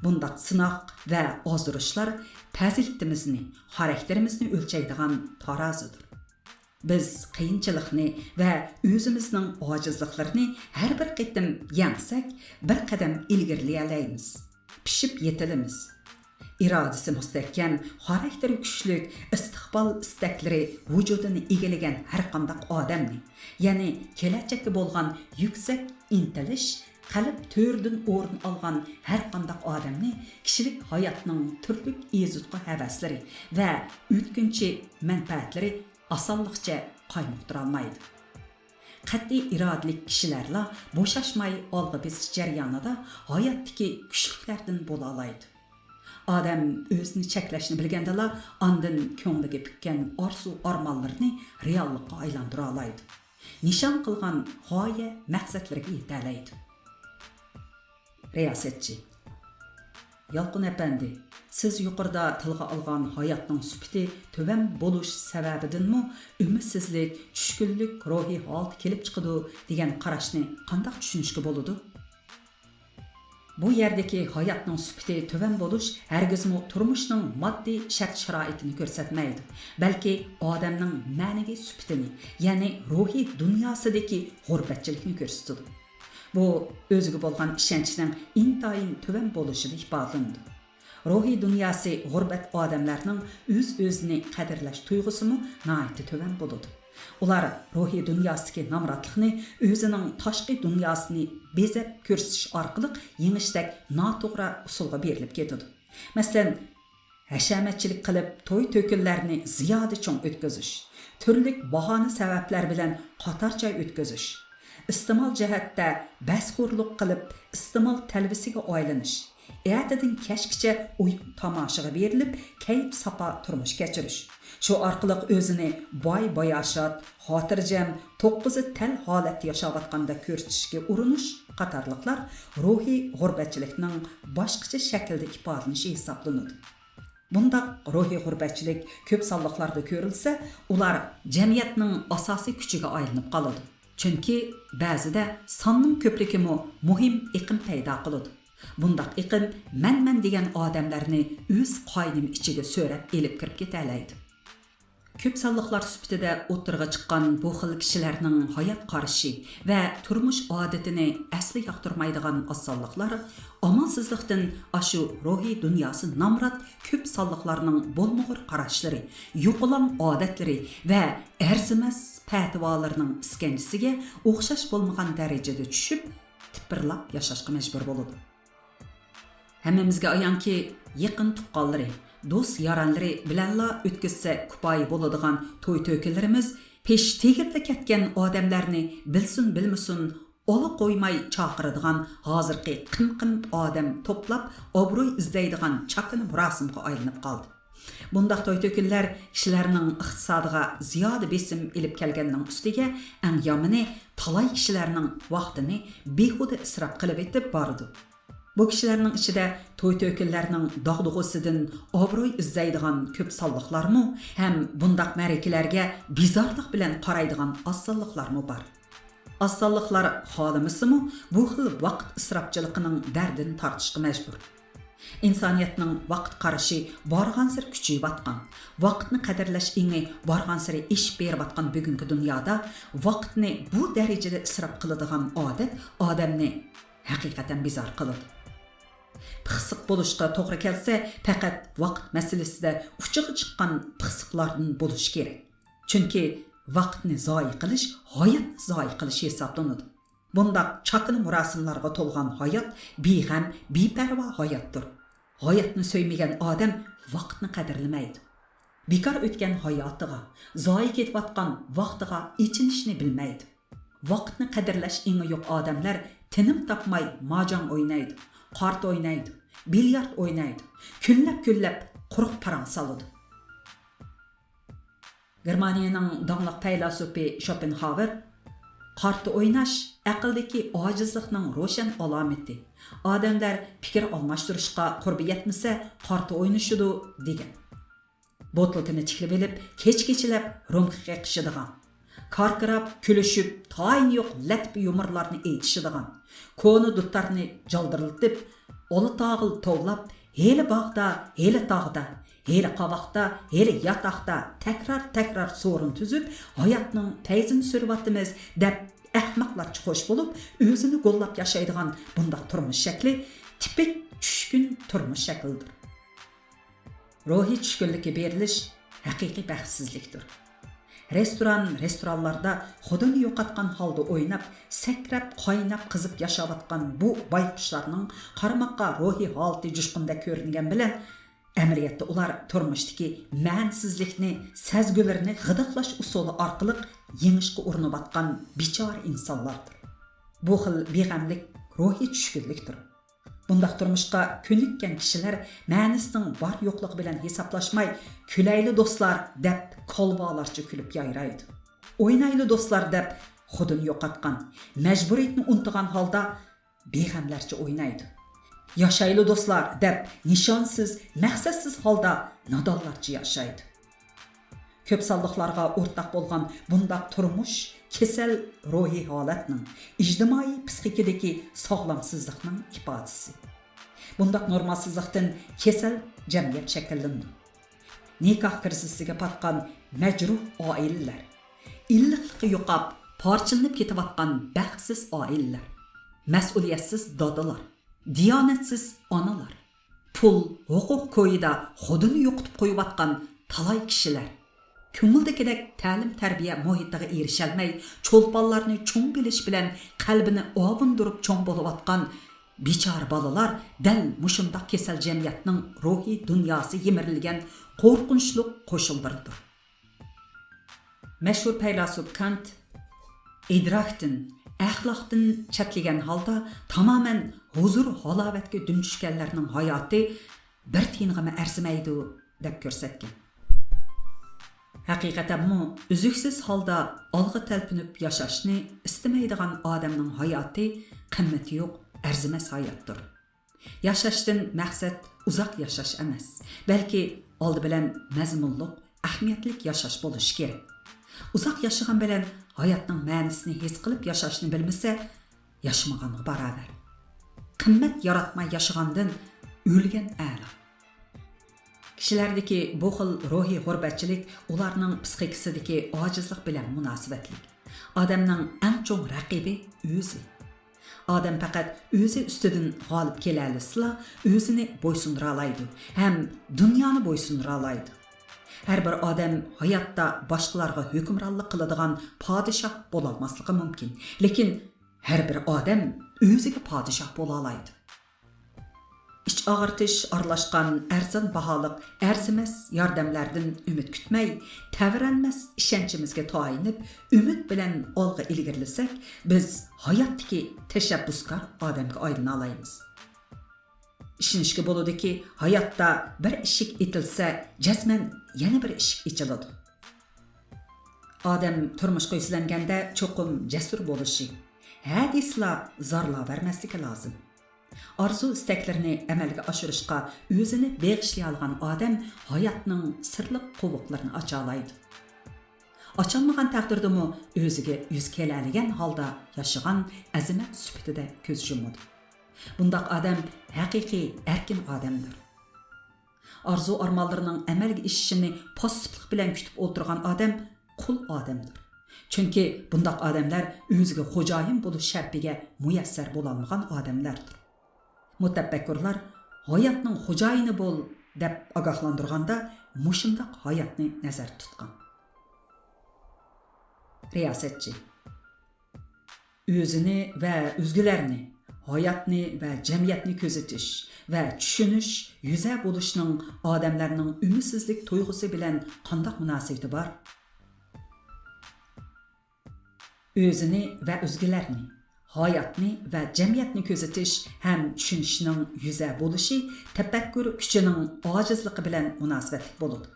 بۇنداق سىناق ۋە ئازدۇرۇشلار پەزىلىتىمىزنى، خاراكتېرىمىزنى ئۆلچەيدىغان تارازىدۇر. بىز قىيىنچىلىقنى ۋە ئۆزىمىزنىڭ ئاجىزلىقلىرىنى ھەر بىر قېتىم يەڭسەك، بىر قەدەم ئىلگىرىلىيەلەيمىز، پىشىپ يېتىلىمىز. ئىرادىسى مۇستەھكەم، خاراكتېرى كۈچلۈك، ئىستىقبال ئىستەكلىرى ۋۇجۇدىنى ئىگىلىگەن ھەرقانداق ئادەمنى، يەنى كېلەچەككە بولغان يۈكسەك ئىنتىلىش، قەلب تۆرىدىن ئورۇن ئالغان ھەرقانداق ئادەمنى كىشىلىك ھاياتنىڭ تۈرلۈك ئېزىتقۇ ھەۋەسلىرى ۋە ئۆتكۈنچى مەنپەئەتلىرى ئاسانلىقچە قايمۇقتۇرالمايدۇ. قەتئىي ئىرادىلىك كىشىلەرلا بوشاشماي ئالغا بېسىش جەريانىدا ھاياتتىكى كۈچلۈكلەردىن بولالايدۇ. ئادەم ئۆزىنى چەكلەشنى بىلگەندىلا، ئاندىن كۆڭلىگە پۈككەن ئارزۇ-ئارمانلىرىنى رېئاللىققا ئايلاندۇرالايدۇ. نىشان قىلغان غايە مەقسەتلىرىگە يېتەلەيدۇ. رىياسەتچى. يالقۇن ئەپەندى، سىز يۇقىرىدا تىلغا ئالغان ھاياتنىڭ سۈپىتى تۆۋەن بولۇش سەۋەبىدىنمۇ ئۈمىدسىزلىك، چۈشكۈنلۈك روھىي ھالىتى كېلىپ چىقىدۇ دېگەن قاراشنى قانداق چۈشىنىشكە بولىدۇ؟ بۇ يەردىكى ھاياتنىڭ سۈپىتى تۆۋەن بولۇش ھەرگىزمۇ تۇرمۇشنىڭ ماددىي شەرت-شارائىتىنى كۆرسەتمەيدۇ، بەلكى ئادەمنىڭ مەنىۋى سۈپىتىنى، يەنى روھىي دۇنياسىدىكى غۇربەتچىلىكنى كۆرسىتىدۇ. بۇ ئۆزىگە بولغان ئىشەنچنىڭ ئىنتايىن تۆۋەن بولۇشىدا ئىپادىلىنىدۇ. روھىي دۇنياسى غۇربەت ئادەملەرنىڭ ئۆز-ئۆزىنى قەدىرلەش تۇيغۇسىمۇ ناھايىتى تۆۋەن بولىدۇ. ئۇلار روھىي دۇنياسىدىكى نامراتلىقنى ئۆزىنىڭ تاشقى دۇنياسىنى بېزەپ كۆرسىتىش ئارقىلىق يېڭىشتەك ناتوغرا ئۇسۇلغا بېرىلىپ كېتىدۇ. مەسىلەن، ھەشەمەتچىلىك قىلىپ، توي-تۆكۈنلەرنى زىيادە چوڭ ئۆتكۈزۈش، تۈرلۈك باھانە-سەۋەبلەر بىلەن قاتار چاي ئۆتكۈزۈش، ئىستېمال جەھەتتە بەسخورلۇق قىلىپ، ئىستېمال تەلۋىسىگە ئايلىنىش، ئەتىدىن كەچكىچە ئويۇن-تاماشىغا بېرىلىپ، كەيپ-ساپا تۇرمۇش كەچۈرۈش، شۇ ئارقىلىق ئۆزىنى باي-باياشات، خاتىرجەم، توققۇزى تەل ھالەتتە ياشاۋاتقاندەك كۆرسىتىشكە ئۇرۇنۇش قاتارلىقلار روھىي غۇربەتچىلىكنىڭ باشقىچە شەكىلدە ئىپادىلىنىشى ھېسابلىنىدۇ. بۇنداق روھىي غۇربەتچىلىك كۆپ سانلىقلاردا كۆرۈلسە، ئۇلار جەمئىيەتنىڭ ئاساسىي كۈچىگە ئايلىنىپ قالىدۇ. چۈنكى بەزىدە ساننىڭ كۆپلۈكىمۇ مۇھىم ئېقىم پەيدا قىلىدۇ. بۇنداق ئېقىم مەن-مەن دېگەن ئادەملەرنى ئۆز قاينىمى ئىچىگە سۆرەپ ئېلىپ كىرىپ كېتەلەيدۇ. كۆپ سانلىقلار سۈپىتىدە ئوتتۇرىغا چىققان بۇ خىل كىشىلەرنىڭ ھايات قارىشى ۋە تۇرمۇش ئادىتىنى ئەسلى ياقتۇرمايدىغان ئاز سانلىقلار ئامالسىزلىقتىن ئاشۇ روھىي دۇنياسى نامرات كۆپ سانلىقلارنىڭ بولمىغۇر قاراشلىرى، يوقىلاڭ ئادەتلىرى ۋە ئەرزىمەس پەتىۋالىرىنىڭ ئىسكەنجىسىگە ئوخشاش بولمىغان دەرىجىدە چۈشۈپ، تىپىرلاپ ياشاشقا مەجبۇر بولىدۇ. ھەممىمىزگە ئايانكى، يېقىن تۇغقانلىرى، دوست-يارانلىرى بىلەنلا ئۆتكۈزسە كۇپايە بولىدىغان توي-تۆكۈنلىرىمىز پېشى تېگىپلا كەتكەن ئادەملەرنى بىلسۇن-بىلمىسۇن ئالا قويماي چاقىرىدىغان ھازىرقى قىمقىم ئادەم توپلاپ ئابرۇي ئىزدەيدىغان چاكىنا مۇراسىمغا ئايلىنىپ قالدى. بۇنداق توي-تۆكۈنلەر كىشىلەرنىڭ ئىقتىسادىغا زىيادە بېسىم ئېلىپ كەلگەننىڭ ئۈستىگە، ئەڭ يامىنى، تالاي كىشىلەرنىڭ ۋاقتىنى بىھۇدە ئىسراپ قىلىۋېتىپ بارىدۇ. بۇ كىشىلەرنىڭ ئىچىدە توي-تۆكۈنلەرنىڭ داغدۇغىسىدىن ئابرۇي ئىزدەيدىغان كۆپ سانلىقلارمۇ ھەم بۇنداق مەرىكىلەرگە بىزارلىق بىلەن قارايدىغان ئاز سانلىقلارمۇ بار. ئاز سانلىقلار خالىمىسىمۇ بۇ خىل ۋاقىت ئىسراپچىلىقىنىڭ دەردىنى تارتىشقا مەجبۇر. ئىنسانىيەتنىڭ ۋاقىت قارىشى بارغانسېرى كۈچىيىۋاتقان، ۋاقىتنى قەدىرلەش ئېڭى بارغانسېرى ئېشىپ بېرىۋاتقان بۈگۈنكى دۇنيادا ۋاقىتنى بۇ دەرىجىدە ئىسراپ قىلىدىغان ئادەت ئادەمنى ھەقىقەتەن بىزار قىلىدۇ. پىخسىق بولۇشقا توغرا كەلسە، پەقەت ۋاقىت مەسىلىسىدە ئۇچىغا چىققان پىخسىقلاردىن بولۇشى كېرەك. چۈنكى ۋاقىتنى زايە قىلىش ھاياتنى زايە قىلىش ھېسابلىنىدۇ. بۇنداق چاكىنا مۇراسىملارغا تولغان ھايات بىغەم، بىپەرۋا ھاياتتۇر. ھاياتنى سۆيمىگەن ئادەم ۋاقىتنى قەدىرلىمەيدۇ. بىكار ئۆتكەن ھاياتىغا، زايە كېتىۋاتقان ۋاقتىغا ئېچىنىشنى بىلمەيدۇ. ۋاقىتنى قەدىرلەش ئېڭى يوق ئادەملەر تىنىم تاپماي ماجاڭ ئوينايدۇ، قارت ئوينايدۇ، بىليارت ئوينايدۇ، كۈنلەپ-كۈنلەپ قۇرۇق پاراڭ سالىدۇ. گېرمانىيەنىڭ داڭلىق پەيلاسوپى شوپېنھاۋېر، قارتا ئويناش ئەقىلدىكى ئاجىزلىقنىڭ روشەن ئالامىتى. ئادەملەر پىكىر ئالماشتۇرۇشقا قۇربى يەتمىسە، قارتا ئوينىشىدۇ، دېگەن. بوتۇلكىنى تىكلىۋېلىپ، كېچە-كېچىلەپ رومكا قېقىشىدىغان، كاركىراپ، كۈلۈشۈپ، تايىنى يوق لەتپە يۇمۇرلارنى ئېيتىشىدىغان، كونا دۇتارنى جالدىرلىتىپ، ئالا تاغىل توۋلاپ، ھېلى باغدا، ھېلى تاغدا، ھېلى قاۋاقتا، ھېلى ياتاقتا تەكرار-تەكرار سورۇن تۈزۈپ، ھاياتنىڭ پەيزىنى سۈرۈۋاتىمىز دەپ ئەخمەقلارچە خوش بولۇپ، ئۆزىنى گوللاپ ياشايدىغان بۇنداق تۇرمۇش شەكلى تىپىك چۈشكۈن تۇرمۇش شەكلىدۇر. روھىي چۈشكۈنلۈككە بېرىلىش ھەقىقىي بەختسىزلىكتۇر. رېستوران، رېستورانلاردا خۇدىنى يوقاتقان ھالدا ئويناپ، سەكرەپ، قايناپ، قىزىپ ياشاۋاتقان بۇ بايقۇشلارنىڭ قارىماققا روھىي ھالىتى جۇشقۇندەك كۆرۈنگەن بىلەن، ئەمەلىيەتتە ئۇلار تۇرمۇشتىكى مەنىسىزلىكنى سەزگۈلىرىنى غىدىقلاش ئۇسۇلى ئارقىلىق يېڭىشقا ئۇرۇنۇۋاتقان بىچارە ئىنسانلاردۇر. بۇ خىل بىغەملىك روھىي چۈشكۈنلۈكتۇر. بۇنداق تۇرمۇشقا كۆنۈككەن كىشىلەر مەنىسىنىڭ بار-يوقلۇقى بىلەن ھېسابلاشماي، «كۈلەيلى دوستلار» دەپ كالۋالارچە كۈلۈپ يايرايدۇ. «ئوينايلى دوستلار» دەپ خۇدىنى يوقاتقان، مەجبۇرىيەتنى ئۇنتۇغان ھالدا بىغەملەرچە ئوينايدۇ. «ياشايلى دوستلار» دەپ نىشانسىز، مەقسەتسىز ھالدا نادانلارچە ياشايدۇ. كۆپ سانلىقلارغا ئورتاق بولغان بۇنداق تۇرمۇش كېسەل روھىي ھالەتنىڭ، ئىجتىمائىي پىسخىكىدىكى ساغلامسىزلىقنىڭ ئىپادىسى. بۇنداق نورمالسىزلىقتىن كېسەل جەمئىيەت شەكىللىنىدۇ. نىكاھ كىرىزىسىگە پاتقان مەجرۇھ ئائىلىلەر، ئىللىقلىقى يوقاپ، پارچىلىنىپ كېتىۋاتقان بەختسىز ئائىلىلەر، مەسئۇلىيەتسىز دادىلار، دىيانەتسىز ئانىلار، پۇل، ھوقۇق كويىدا خۇدىنى يوقىتىپ قويۇۋاتقان تالاي كىشىلەر، كۆڭۈلدىكىدەك تەلىم-تەربىيە مۇھىتىغا ئېرىشەلمەي، چولپانلارنى چوڭ بىلىش بىلەن قەلبىنى ئاۋۇندۇرۇپ چوڭ بولۇۋاتقان بىچارە بالىلار دەل مۇشۇنداق كېسەل جەمئىيەتنىڭ روھىي دۇنياسى يىمىرىلگەن قورقۇنچلۇق قوشۇنلىرىدۇر. مەشھۇر پەيلاسوپ كانت ئىدراكتىن، ئەخلاقتىن چەتلىگەن ھالدا تامامەن ھۇزۇر-ھالاۋەتكە دۈم چۈشكەنلەرنىڭ ھاياتى بىر تىيىنغىمۇ ئەرزىمەيدۇ، دەپ كۆرسەتكەن. ھەقىقەتەنمۇ ئۈزۈكسىز ھالدا ئالغا تەلپۈنۈپ ياشاشنى ئىستىمەيدىغان ئادەمنىڭ ھاياتى قىممىتى يوق، ئەرزىمەس ھاياتتۇر. ياشاشتىن مەقسەت ئۇزاق ياشاش ئەمەس، بەلكى ئالدى بىلەن مەزمۇنلۇق، ئەھمىيەتلىك ياشاش بولۇشى كېرەك. ئۇزاق ياشىغان بىلەن ھاياتنىڭ مەنىسىنى ھېس قىلىپ ياشاشنى بىلمىسە، ياشىمىغانغا باراۋەر. قىممەت ياراتماي ياشىغاندىن ئۆلگەن ئەلا. كىشىلەردىكى بۇ خىل روھىي غۇربەتچىلىك ئۇلارنىڭ پىسخىكىسىدىكى ئاجىزلىق بىلەن مۇناسىۋەتلىك. ئادەمنىڭ ئەڭ چوڭ رەقىبى ئۆزى. ئادەم پەقەت ئۆزى ئۈستىدىن غالىب كېلەلىسىلا، ئۆزىنى بويسۇندۇرالايدۇ ھەم دۇنيانى بويسۇندۇرالايدۇ. ھەر بىر ئادەم ھاياتتا باشقىلارغا ھۆكۈمرانلىق قىلىدىغان پادىشاھ بولالماسلىقى مۇمكىن، لېكىن ھەر بىر ئادەم ئۆزىگە پادىشاھ بولالايدۇ. ئىچ ئاغرىتىش ئارىلاشقان ئەرزان باھالىق ئەرزىمەس ياردەملەردىن ئۈمىد كۈتمەي، تەۋرەنمەس ئىشەنچىمىزگە تايىنىپ، ئۈمىد بىلەن ئالغا ئىلگىرىلىسەك، بىز ھاياتتىكى تەشەببۇسكار ئادەمگە ئايلىنالايمىز. ئىشىنىشكە بولىدۇكى، ھاياتتا بىر ئىشىك ئېتىلسە، جەزمەن يەنە بىر ئىشىك ئېچىلىدۇ. ئادەم تۇرمۇشقا يۈزلەنگەندە چوقۇم جەسۇر بولۇشى، ھە دېسىلا زارلاۋەرمەسلىكى لازىم. ئارزۇ-ئىستەكلىرىنى ئەمەلگە ئاشۇرۇشقا ئۆزىنى بېغىشلىيالىغان ئادەم ھاياتنىڭ سىرلىق قوۋۇقلىرىنى ئاچالايدۇ. ئاچالمىغان تەقدىردىمۇ ئۆزىگە يۈز كېلەلىگەن ھالدا ياشىغان ئەزىمەت سۈپىتىدە كۆز يۇمىدۇ. بۇنداق ئادەم ھەقىقىي ئەركىن ئادەمدۇر. ئارزۇ-ئارمانلىرىنىڭ ئەمەلگە ئېشىشىنى پاسسىپلىق بىلەن كۈتۈپ ئولتۇرغان ئادەم قۇل ئادەمدۇر. چۈنكى بۇنداق ئادەملەر ئۆزىگە خوجايىن بولۇش شەرىپىگە مۇيەسسەر بولالمىغان ئادەملەردۇر. مۇتەپەككۇرلار «ھاياتنىڭ خوجايىنى بول» دەپ ئاگاھلاندۇرغاندا مۇشۇنداق ھاياتنى نەزەردە تۇتقان. رىياسەتچى. ئۆزىنى ۋە ئۆزگىلەرنى، ھاياتنى ۋە جەمئىيەتنى كۆزىتىش ۋە چۈشىنىش، يۈزە بولۇشنىڭ ئادەملەرنىڭ ئۈمىدسىزلىك تۇيغۇسى بىلەن قانداق مۇناسىۋىتى بار؟ ئۆزىنى ۋە ئۆزگىلەرنى، ھاياتنى ۋە جەمئىيەتنى كۆزىتىش ھەم چۈشىنىشنىڭ يۈزە بولۇشى تەپەككۇر كۈچىنىڭ ئاجىزلىقى بىلەن مۇناسىۋەتلىك بولىدۇ.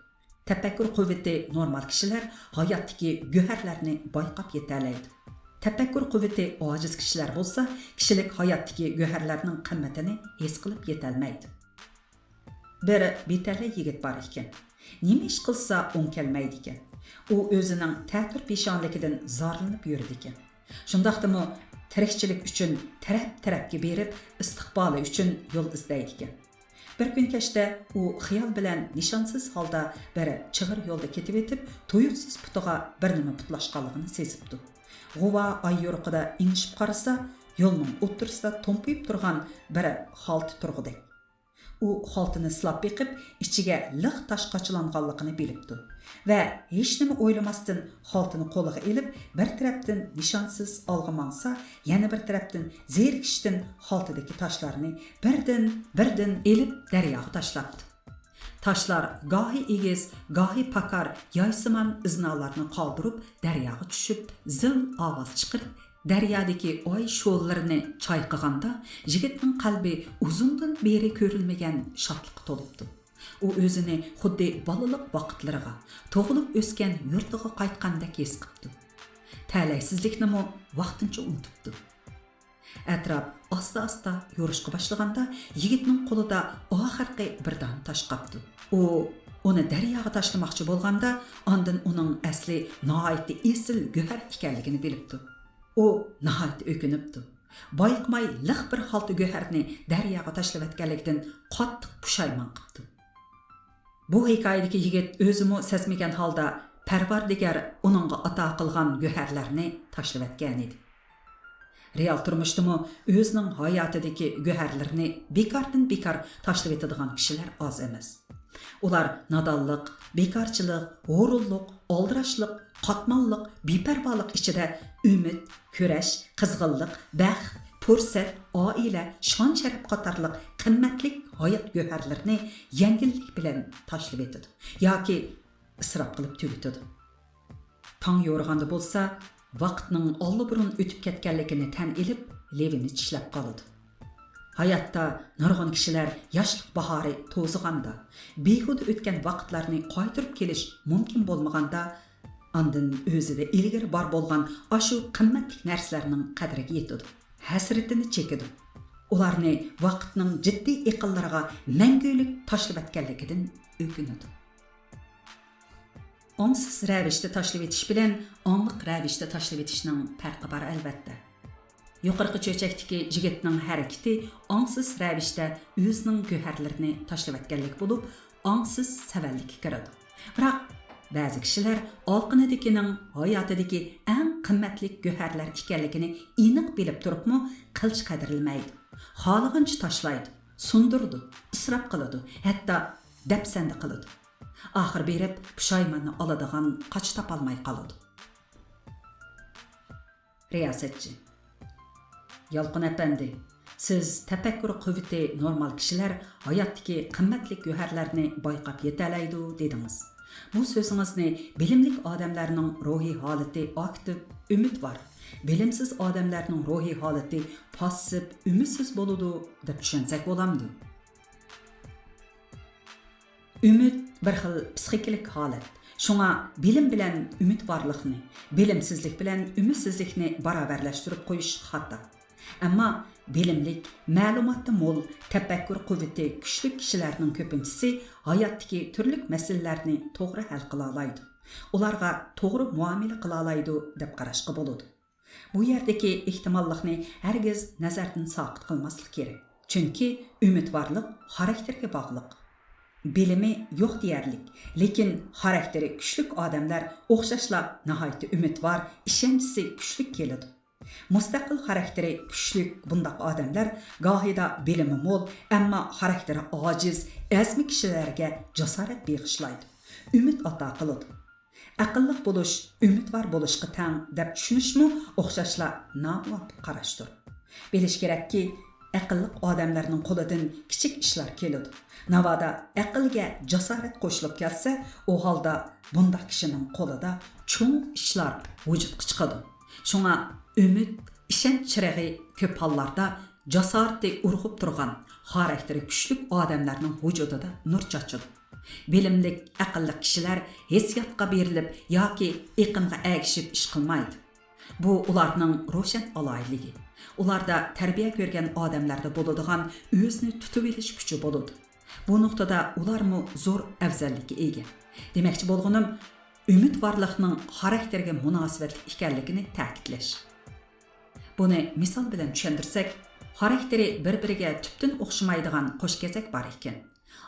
تەپەككۇر قۇۋۋىتى نورمال كىشىلەر ھاياتتىكى گۆھەرلەرنى بايقاپ يېتەلەيدۇ. تەپەككۇر قۇۋۋىتى ئاجىز كىشىلەر بولسا، كىشىلىك ھاياتتىكى گۆھەرلەرنىڭ قىممىتىنى ھېس قىلىپ يېتەلمەيدۇ. بىر بىتەلەي يىگىت بار ئىكەن. نېمە ئىش قىلسا ئوڭ كەلمەيدىكەن. ئۇ ئۆزىنىڭ تەتۈر پېشانىلىكىدىن زارلىنىپ يۈرىدىكەن. شۇنداقتىمۇ تىرىكچىلىك ئۈچۈن تەرەپ-تەرەپكە بېرىپ، ئىستىقبالى ئۈچۈن يول ئىزدەيدىكەن. بىر كۈن كەچتە ئۇ خىيال بىلەن نىشانسىز ھالدا بىر چىغىر يولدا كېتىۋېتىپ، تۇيۇقسىز پۇتىغا بىر نېمە پۇتلاشقانلىقىنى سېزىپتۇ. غۇۋا ئاي يورۇقىدا ئېڭىشىپ قارىسا، يولنىڭ ئوتتۇرىسىدا تومپىيىپ تۇرغان بىر خالتا تۇرغۇدەك. ئۇ خالتىنى سىلاپ بېقىپ، ئىچىگە لىق تاش قاچىلانغانلىقىنى بىلىپتۇ ۋە ھېچنېمە ئويلىماستىن خالتىنى قولىغا ئېلىپ، بىر تەرەپتىن نىشانسىز ئالغا ماڭسا، يەنە بىر تەرەپتىن زېرىكىشتىن خالتىدىكى تاشلارنى بىردىن، بىردىن ئېلىپ دەرياغا تاشلاپتۇ. تاشلار گاھى ئېگىز، گاھى پاكار يايسىمان ئىزنالارنى قالدۇرۇپ دەرياغا چۈشۈپ، زىل ئاۋاز چىقىرىپ، دەريادىكى ئاي شولىلىرىنى چايقىغاندا، يىگىتنىڭ قەلبى ئۇزۇندىن بېرى كۆرۈلمىگەن شادلىققا تولۇپتۇ. ئۇ ئۆزىنى خۇددى بالىلىق ۋاقىتلىرىغا، تۇغۇلۇپ ئۆسكەن يۇرتىغا قايتقاندەك ھېس قىپتۇ. تەلەيسىزلىكنىمۇ ۋاقتىنچە ئۇنتۇپتۇ. ئەتراپ ئاستا-ئاستا يورۇشقا باشلىغاندا، يىگىتنىڭ قولىدا ئاخىرقى بىر دانە تاش قاپتۇ. ئۇ ئۇنى دەرياغا تاشلىماقچى بولغاندا، ئاندىن ئۇنىڭ ئەسلى ناھايىتى ئېسىل گۆھەر ئىكەنلىكىنى بىلىپتۇ. ئۇ ناھايىتى ئۆكۈنۈپتۇ. بايقىماي لىق بىر خالتا گۆھەرنى دەرياغا تاشلىۋەتكەنلىكىدىن قاتتىق پۇشايمان قىپتۇ. بۇ ھېكايىدىكى يىگىت ئۆزىمۇ سەزمىگەن ھالدا پەرۋەردىگار ئۇنىڭغا ئاتا قىلغان گۆھەرلەرنى تاشلىۋەتكەنىدى. رېئال تۇرمۇشتىمۇ ئۆزىنىڭ ھاياتىدىكى گۆھەرلىرىنى بىكاردىن بىكار تاشلىۋېتىدىغان كىشىلەر ئاز ئەمەس. ئۇلار نادانلىق، بىكارچىلىق، ھۇرۇنلۇق، ئالدىراشلىق، قاتماللىق، بىپەرۋالىق ئىچىدە ئۈمىد، كۈرەش، قىزغىنلىق، بەخت، پۇرسەت، ئائىلە، شان-شەرەپ قاتارلىق قىممەتلىك ھايات گۆھەرلىرىنى يەڭگىللىك بىلەن تاشلىۋېتىدۇ ياكى ئىسراپ قىلىپ تۈگىتىدۇ. تاڭ يورۇغاندا بولسا، ۋاقىتنىڭ ئاللىبۇرۇن ئۆتۈپ كەتكەنلىكىنى تەن ئېلىپ، لېۋىنى چىشلەپ قالىدۇ. ھاياتتا نۇرغۇن كىشىلەر ياشلىق باھارى توزۇغاندا، بىھۇدە ئۆتكەن ۋاقىتلارنى قايتۇرۇپ كېلىش مۇمكىن بولمىغاندا، ئاندىن ئۆزىدە ئىلگىرى بار بولغان ئاشۇ قىممەتلىك نەرسىلەرنىڭ قەدرىگە يېتىدۇ، ھەسرىتىنى چېكىدۇ. ئۇلارنى ۋاقىتنىڭ جىددىي ئېقىنلىرىغا مەڭگۈلۈك تاشلىۋەتكەنلىكىدىن ئۆكۈنىدۇ. ئاڭسىز رەۋىشتە تاشلىۋېتىش بىلەن ئاڭلىق رەۋىشتە تاشلىۋېتىشنىڭ پەرقى بار، ئەلۋەتتە. يۇقىرىقى چۆچەكتىكى يىگىتنىڭ ھەرىكىتى ئاڭسىز رەۋىشتە ئۆزىنىڭ گۆھەرلىرىنى تاشلىۋەتكەنلىك بولۇپ، ئاڭسىز سەۋەنلىككە كىرىدۇ. بىراق، بەزى كىشىلەر ئالىقىنىدىكىنىڭ ھاياتىدىكى ئەڭ قىممەتلىك گۆھەرلەر ئىكەنلىكىنى ئېنىق بىلىپ تۇرۇپمۇ قىلچە قەدىرلىمەيدۇ. خالىغانچە تاشلايدۇ، سۇندۇرىدۇ، ئىسراپ قىلىدۇ، ھەتتا دەپسەندە قىلىدۇ. ئاخىر بېرىپ پۇشايماننى ئالىدىغان قاچا تاپالماي قالىدۇ. رىياسەتچى. يالقۇن ئەپەندى، سىز تەپەككۇر قۇۋۋىتى نورمال كىشىلەر ھاياتتىكى قىممەتلىك گۆھەرلەرنى بايقاپ يېتەلەيدۇ، دېدىڭىز. بۇ سۆزىڭىزنى بىلىملىك ئادەملەرنىڭ روھىي ھالىتى ئاكتىپ، ئۈمىدۋار، بىلىمسىز ئادەملەرنىڭ روھىي ھالىتى پاسسىپ، ئۈمىدسىز بولىدۇ، دەپ چۈشەنسەك بولامدۇ؟ ئۈمىد بىر خىل پسىخىكىلىق ھالەت. شۇڭا بىلىم بىلەن ئۈمىدۋارلىقنى، بىلىمسىزلىك بىلەن ئۈمىدسىزلىكنى باراۋەرلەشتۈرۈپ قويۇش خاتا. ئەمما بىلىملىك، مەلۇماتى مول، تەپەككۇر قۇۋۋىتى كۈچلۈك كىشىلەرنىڭ كۆپىنچىسى ھاياتتىكى تۈرلۈك مەسىلىلەرنى توغرا ھەل قىلالايدۇ. ئۇلارغا توغرا مۇئامىلە قىلالايدۇ، دەپ قاراشقا بولىدۇ. بۇ يەردىكى ئېھتىماللىقنى ھەرگىز نەزەردىن ساقىت قىلماسلىق كېرەك. چۈنكى ئۈمىدۋارلىق خاراكتېرگە باغلىق. بىلىمى يوق دېيەرلىك، لېكىن خاراكتېرى كۈچلۈك ئادەملەر ئوخشاشلا ناھايىتى ئۈمىدۋار، ئىشەنچىسى كۈچلۈك كېلىدۇ. مۇستەقىل خاراكتېرى كۈچلۈك بۇنداق ئادەملەر گاھىدا بىلىمى مول، ئەمما خاراكتېرى ئاجىز، ئەزمە كىشىلەرگە جاسارەت بېغىشلايدۇ، ئۈمىد ئاتا قىلىدۇ. ئەقىللىق بولۇش ئۈمىدۋار بولۇشقا تەڭ دەپ چۈشىنىشمۇ ئوخشاشلا نامۇۋاپىق قاراشتۇر. بىلىش كېرەككى، ئەقىللىق ئادەملەرنىڭ قولىدىن كىچىك ئىشلار كېلىدۇ. ناۋادا ئەقىلگە جاسارەت قوشۇلۇپ كەلسە، ئۇ ھالدا بۇنداق كىشىنىڭ قولىدا چوڭ ئىشلار ۋۇجۇدقا چىقىدۇ. شۇڭا ئۈمىد، ئىشەنچ چىرىغى كۆپ ھاللاردا جاسارىتى ئۇرغۇپ تۇرغان، خاراكتېرى كۈچلۈك ئادەملەرنىڭ ۋۇجۇدىدا نۇر چاچىدۇ. بىلىملىك، ئەقىللىق كىشىلەر ھېسسىياتقا بېرىلىپ ياكى ئېقىمغا ئەگىشىپ ئىش قىلمايدۇ. بۇ ئۇلارنىڭ روشەن ئالاھىدىلىكى. ئۇلاردا تەربىيە كۆرگەن ئادەملەردە بولىدىغان ئۆزىنى تۇتۇۋېلىش كۈچى بولىدۇ. بۇ نۇقتىدا ئۇلارمۇ زور ئەۋزەللىككە ئىگە. دېمەكچى بولغىنىم، ئۈمىدۋارلىقنىڭ خاراكتېرگە مۇناسىۋەتلىك ئىكەنلىكىنى تەكىتلەش. بۇنى مىسال بىلەن چۈشەندۈرسەك، خاراكتېرى بىر-بىرىگە تۈپتىن ئوخشىمايدىغان قوشكېزەك بار ئىكەن.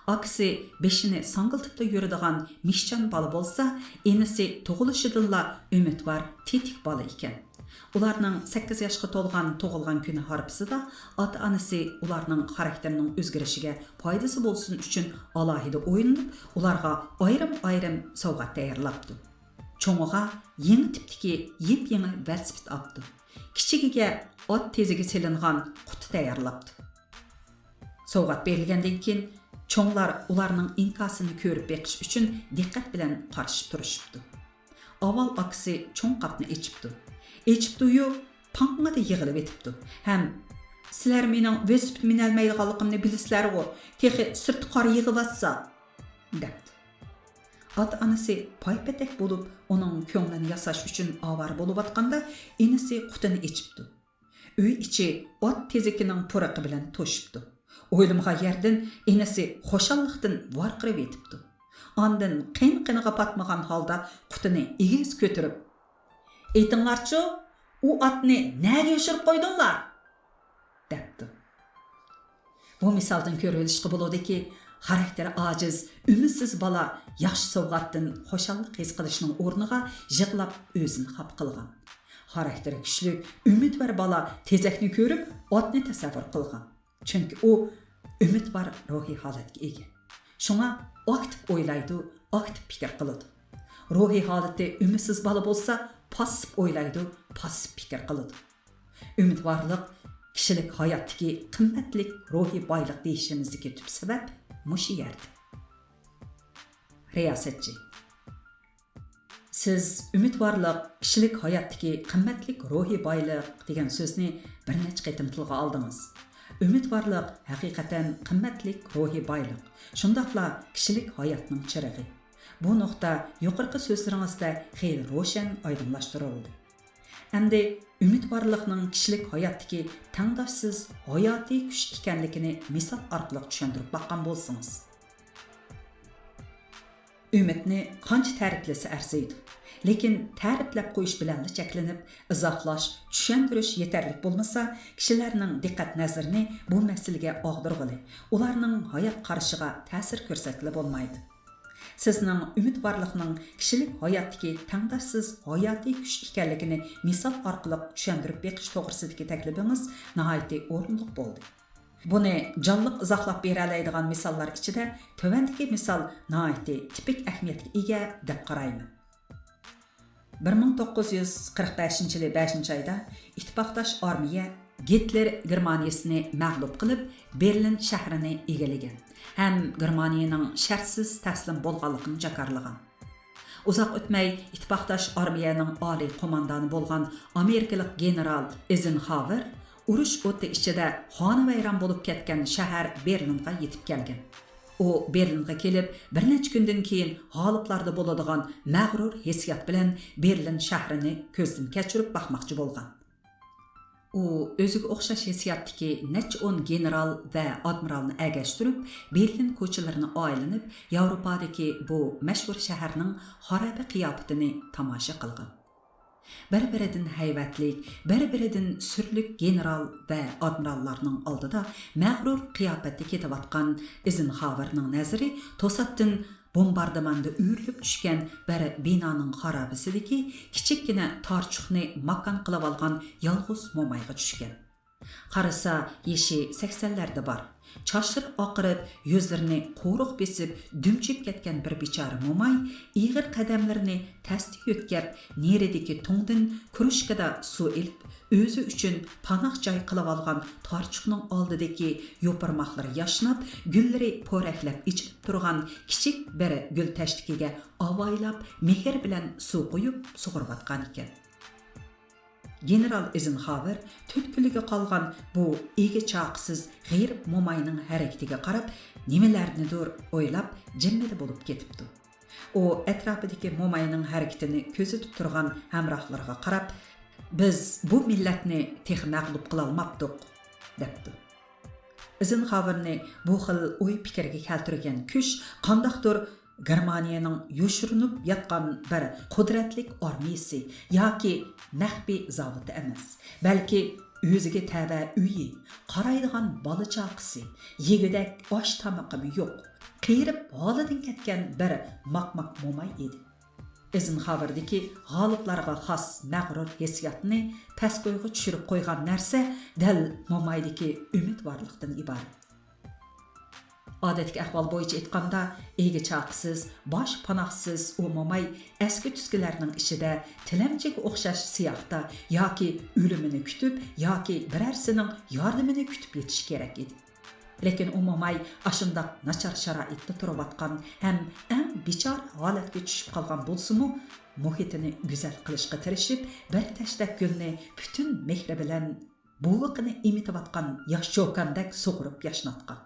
ئاكىسى بېشىنى ساڭگىلتىپلا يۈرىدىغان مىشچان بالا بولسا، ئىنىسى تۇغۇلۇشىدىنلا ئۈمىدۋار، تېتىك بالا ئىكەن. ئۇلارنىڭ سەككىز ياشقا تولغان تۇغۇلغان كۈنى ھارپىسىدا ئاتا-ئانىسى ئۇلارنىڭ خاراكتېرىنىڭ ئۆزگىرىشىگە پايدىسى بولسۇن ئۈچۈن ئالاھىدە ئويلىنىپ، ئۇلارغا ئايرىم-ئايرىم سوۋغات تەييارلاپتۇ. چوڭىغا يېڭى تىپتىكى يېپيېڭى ۋېلىسىپىت ئاپتۇ. كىچىكىگە ئات تېزىگە سېلىنغان قۇتا تەييارلاپتۇ. سوۋغات بېرىلگەندىن كېيىن، چوڭلار ئۇلارنىڭ ئىنكاسىنى كۆرۈپ بېقىش ئۈچۈن دىققەت بىلەن قارىشىپ تۇرۇشۇپتۇ. ئاۋۋال ئاكىسى چوڭ قاپنى ئېچىپتۇ. ئېچىپتۇ-يۇ، پاڭڭىدە يىغلىۋېتىپتۇ ھەم، «سىلەر مېنىڭ ۋېلىسىپىت مىنەلمەيدىغانلىقىمنى بىلىسىلەرغۇ، تېخى سىرتقا قار يىغىۋاتسا!» دەپتۇ. ئاتا-ئانىسى پايپېتەك بولۇپ، ئۇنىڭ كۆڭلىنى ياساش ئۈچۈن ئاۋارە بولۇۋاتقاندا، ئىنىسى قۇتىنى ئېچىپتۇ. ئۆي ئىچى ئات تېزىكىنىڭ پۇرىقى بىلەن توشۇپتۇ. ئويلىمىغان يەردىن ئىنىسى خۇشاللىقتىن ۋارقىراۋېتىپتۇ. ئاندىن قىن-قىنىغا پاتمىغان ھالدا پۇتىنى ئېگىز كۆتۈرۈپ، «ئېيتىڭلارچۇ، ئۇ ئاتنى نەگە يوشۇرۇپ قويدۇڭلار؟» دەپتۇ. بۇ مىسالدىن كۆرۈۋېلىشقا بولىدۇكى، خاراكتېرى ئاجىز، ئۈمىدسىز بالا ياخشى سوۋغاتتىن خۇشاللىق ھېس قىلىشنىڭ ئورنىغا يىغلاپ ئۆزىنى خاپا قىلغان. خاراكتېرى كۈچلۈك، ئۈمىدۋار بالا تېزەكنى كۆرۈپ ئاتنى تەسەۋۋۇر قىلغان. چۈنكى ئۇ ئۈمىدۋار روھىي ھالەتكە ئىگە. شۇڭا ئاكتىپ ئويلايدۇ، ئاكتىپ پىكىر قىلىدۇ. روھىي ھالىتى ئۈمىدسىز بالا بولسا پاسسىپ ئويلايدۇ، پاسسىپ پىكىر قىلىدۇ. ئۈمىدۋارلىق كىشىلىك ھاياتتىكى قىممەتلىك روھىي بايلىق دېيىشىمىزدىكى تۈپ سەۋەب مۇشۇ يەردە. رىياسەتچى. سىز ئۈمىدۋارلىق كىشىلىك ھاياتتىكى قىممەتلىك روھىي بايلىق دېگەن سۆزنى بىر نەچچە قېتىم تىلغا ئالدىڭىز. ئۈمىدۋارلىق ھەقىقەتەن قىممەتلىك روھىي بايلىق، شۇنداقلا كىشىلىك ھاياتنىڭ چىرىغى. بۇ نۇقتا يۇقىرىقى سۆزلىرىڭىزدە خېلى روشەن ئايدىڭلاشتۇرۇلدى. ئەمدى ئۈمىدۋارلىقنىڭ كىشىلىك ھاياتتىكى تەڭداشسىز ھاياتىي كۈچ ئىكەنلىكىنى مىسال ئارقىلىق چۈشەندۈرۈپ باققان بولسىڭىز. ئۈمىدنى قانچە تەرىپلىسە ئەرزىيدۇ. لېكىن تەرىپلەپ قويۇش بىلەنلا چەكلىنىپ، ئىزاھلاش، چۈشەندۈرۈش يېتەرلىك بولمىسا، كىشىلەرنىڭ دىققەت نەزىرىنى بۇ مەسىلىگە ئاغدۇرغىلى، ئۇلارنىڭ ھايات قارىشىغا تەسىر كۆرسەتكىلى بولمايدۇ. سىزنىڭ ئۈمىدۋارلىقنىڭ كىشىلىك ھاياتتىكى تەڭداشسىز ھاياتىي كۈچ ئىكەنلىكىنى مىسال ئارقىلىق چۈشەندۈرۈپ بېقىش توغرىسىدىكى تەكلىپىڭىز ناھايىتى ئورۇنلۇق بولدى. بۇنى جانلىق ئىزاھلاپ بېرەلەيدىغان مىساللار ئىچىدە تۆۋەندىكى مىسال ناھايىتى تىپىك ئەھمىيەتكە ئىگە دەپ قارايمەن. بىر مىڭ توققۇز يۈز قىرىق بەشىنچى يىلى بەشىنچى ئايدا ئىتتىپاقداش ئارمىيە گىتلېر گېرمانىيىسىنى مەغلۇپ قىلىپ، بېرلىن شەھىرىنى ئىگىلىگەن ھەم گېرمانىيىنىڭ شەرتسىز تەسلىم بولغانلىقىنى جاكارلىغان. ئۇزاق ئۆتمەي، ئىتتىپاقداش ئارمىيەنىڭ ئالىي قوماندانى بولغان ئامېرىكىلىق گېنېرال ئېيزېنخاۋېر ئۇرۇش ئوتى ئىچىدە خانىۋەيران بولۇپ كەتكەن شەھەر بېرلىنغا يېتىپ كەلگەن. ئۇ بېرلىنغا كېلىپ، بىر نەچچە كۈندىن كېيىن غالىبلاردا بولىدىغان مەغرۇر ھېسسىيات بىلەن بېرلىن شەھىرىنى كۆزدىن كەچۈرۈپ باقماقچى بولغان. ئۇ ئۆزىگە ئوخشاش ھېسسىياتتىكى نەچچە ئون گېنېرال ۋە ئادمىرالنى ئەگەشتۈرۈپ، بېرلىن كوچىلىرىنى ئايلىنىپ، ياۋروپادىكى بۇ مەشھۇر شەھەرنىڭ خارابە قىياپىتىنى تاماشا قىلغان. بىر-بىرىدىن ھەيۋەتلىك، بىر-بىرىدىن سۈرلۈك گېنېرال ۋە ئادمىراللارنىڭ ئالدىدا مەغرۇر قىياپەتتە كېتىۋاتقان ئېيزېنخاۋېرنىڭ نەزىرى توساتتىن بومباردىماندا ئۆرۈلۈپ چۈشكەن بىر بىنانىڭ خارابىسىدىكى كىچىككىنە تارچۇقنى ماكان قىلىۋالغان يالغۇز مومايغا چۈشكەن. قارىسا، يېشى سەكسەنلەردە بار. چاچلىرى ئاقىرىپ، يۈزلىرىنى قورۇق بېسىپ، دۈمچۈپ كەتكەن بىر بىچارە موماي ئېغىر قەدەملىرىنى تەستە يۆتكەپ، نېرىدىكى تۇڭدىن كروشكىدا سۇ ئېلىپ، ئۆزى ئۈچۈن پاناھ جاي قىلىۋالغان تارچۇقنىڭ ئالدىدىكى يوپۇرماقلىرى ياشناپ، گۈللىرى پورەكلەپ ئېچىلىپ تۇرغان كىچىك بىر گۈل تەشتىكىگە ئاۋايلاپ، مېھىر بىلەن سۇ قۇيۇپ سۇغۇرۇۋاتقانىكەن. گېنېرال ئېيزېنخاۋېر تۆت كۈنلۈكى قالغان بۇ ئىگە چاقىسىز غېرىب موماينىڭ ھەرىكىتىگە قاراپ، نېمىلەرنىدۇر ئويلاپ، جىممىدە بولۇپ كېتىپتۇ. ئۇ ئەتراپىدىكى موماينىڭ ھەرىكىتىنى كۆزىتىپ تۇرغان ھەمراھلىرىغا قاراپ، «بىز بۇ مىللەتنى تېخى مەغلۇپ قىلالماپتۇق» دەپتۇ. ئېيزېنخاۋېرنى بۇ خىل ئوي-پىكىرگە كەلتۈرگەن كۈچ قانداقتۇر گېرمانىيەنىڭ يوشۇرۇنۇپ ياتقان بىر قۇدرەتلىك ئارمىيىسى ياكى مەخپىي زاۋۇتى ئەمەس، بەلكى ئۆزىگە تەۋە ئۆيى، قارايدىغان بالا-چاقىسى، يېگۈدەك ئاش-تامىقىمۇ يوق، قېرىپ ھالىدىن كەتكەن بىر ماقماق موماي ئىدى. ئېيزېنخاۋېردىكى غالىبلارغا خاس مەغرۇر ھېسسىياتنى پەسكويغا چۈشۈرۈپ قويغان نەرسە دەل مومايدىكى ئۈمىدۋارلىقتىن ئىبارەت. ئادەتتىكى ئەھۋال بويىچە ئېيتقاندا، ئىگە چاقىسىز، باش پاناھسىز ئۇ موماي ئەسكى-تۈسكىلەرنىڭ ئىچىدە تىلەمچىگە ئوخشاش سىياھتا ياكى ئۆلۈمىنى كۈتۈپ، ياكى بىرەرسىنىڭ ياردىمىنى كۈتۈپ يېتىشى كېرەك ئىدى. لېكىن ئۇ موماي ئاشۇنداق ناچار شارائىتتا تۇرۇۋاتقان ھەم ئەڭ بىچارە ھالەتكە چۈشۈپ قالغان بولسىمۇ، مۇھىتىنى گۈزەل قىلىشقا تىرىشىپ، بىر تەشتەك گۈلنى پۈتۈن مېھرى بىلەن بوۋىقىنى ئېمىتىۋاتقان ياش چوكاندەك سۇغۇرۇپ ياشناتقان.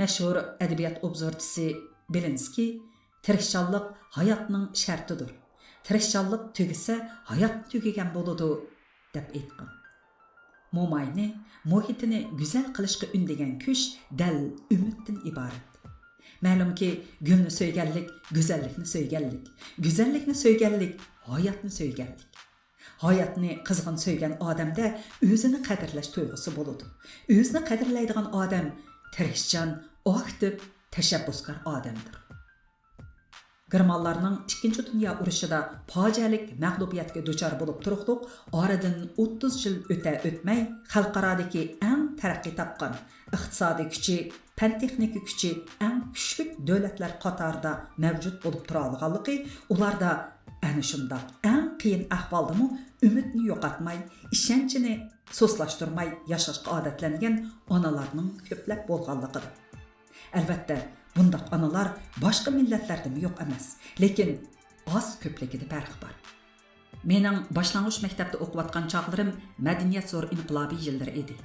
مەشھۇر ئەدەبىيات ئوبزورچىسى بېلىنسكىي، «تىرىشچانلىق ھاياتنىڭ شەرتىدۇر. تىرىشچانلىق تۈگىسە، ھاياتمۇ تۈگىگەن بولىدۇ» دەپ ئېيتقان. موماينى، مۇھىتىنى گۈزەل قىلىشقا ئۈندىگەن كۈچ دەل ئۈمىدتىن ئىبارەت. مەلۇمكى، گۈلنى سۆيگەنلىك گۈزەللىكنى سۆيگەنلىك، گۈزەللىكنى سۆيگەنلىك ھاياتنى سۆيگەنلىك. ھاياتنى قىزغىن سۆيگەن ئادەمدە ئۆزىنى قەدىرلەش تۇيغۇسى بولىدۇ. ئۆزىنى قەدىرلەيدىغان ئادەم تىرىشچان، ئاكتىپ، تەشەببۇسكار ئادەمدۇر. گېرمانلارنىڭ ئىككىنچى دۇنيا ئۇرۇشىدا پاجىئەلىك مەغلۇبىيەتكە دۇچار بولۇپ تۇرۇقلۇق، ئارىدىن ئوتتۇز يىل ئۆتە ئۆتمەي، خەلقئارادىكى ئەڭ تەرەققىي تاپقان، ئىقتىسادىي كۈچى، پەن-تېخنىكا كۈچى ئەڭ كۈچلۈك دۆلەتلەر قاتارىدا مەۋجۇت بولۇپ تۇرالىغانلىقى ئۇلاردا ئەنە شۇنداق ئەڭ قىيىن ئەھۋالدىمۇ ئۈمىدنى يوقاتماي، ئىشەنچىنى سۇسلاشتۇرماي ياشاشقا ئادەتلەنگەن ئانىلارنىڭ كۆپلەپ بولغانلىقىدۇر. ئەلۋەتتە، بۇنداق ئانىلار باشقا مىللەتلەردىمۇ يوق ئەمەس، لېكىن ئاز-كۆپلۈكىدە پەرق بار. مېنىڭ باشلانغۇچ مەكتەپتە ئوقۇۋاتقان چاغلىرىم مەدەنىيەت زور ئىنقىلابىي يىللىرى ئىدى.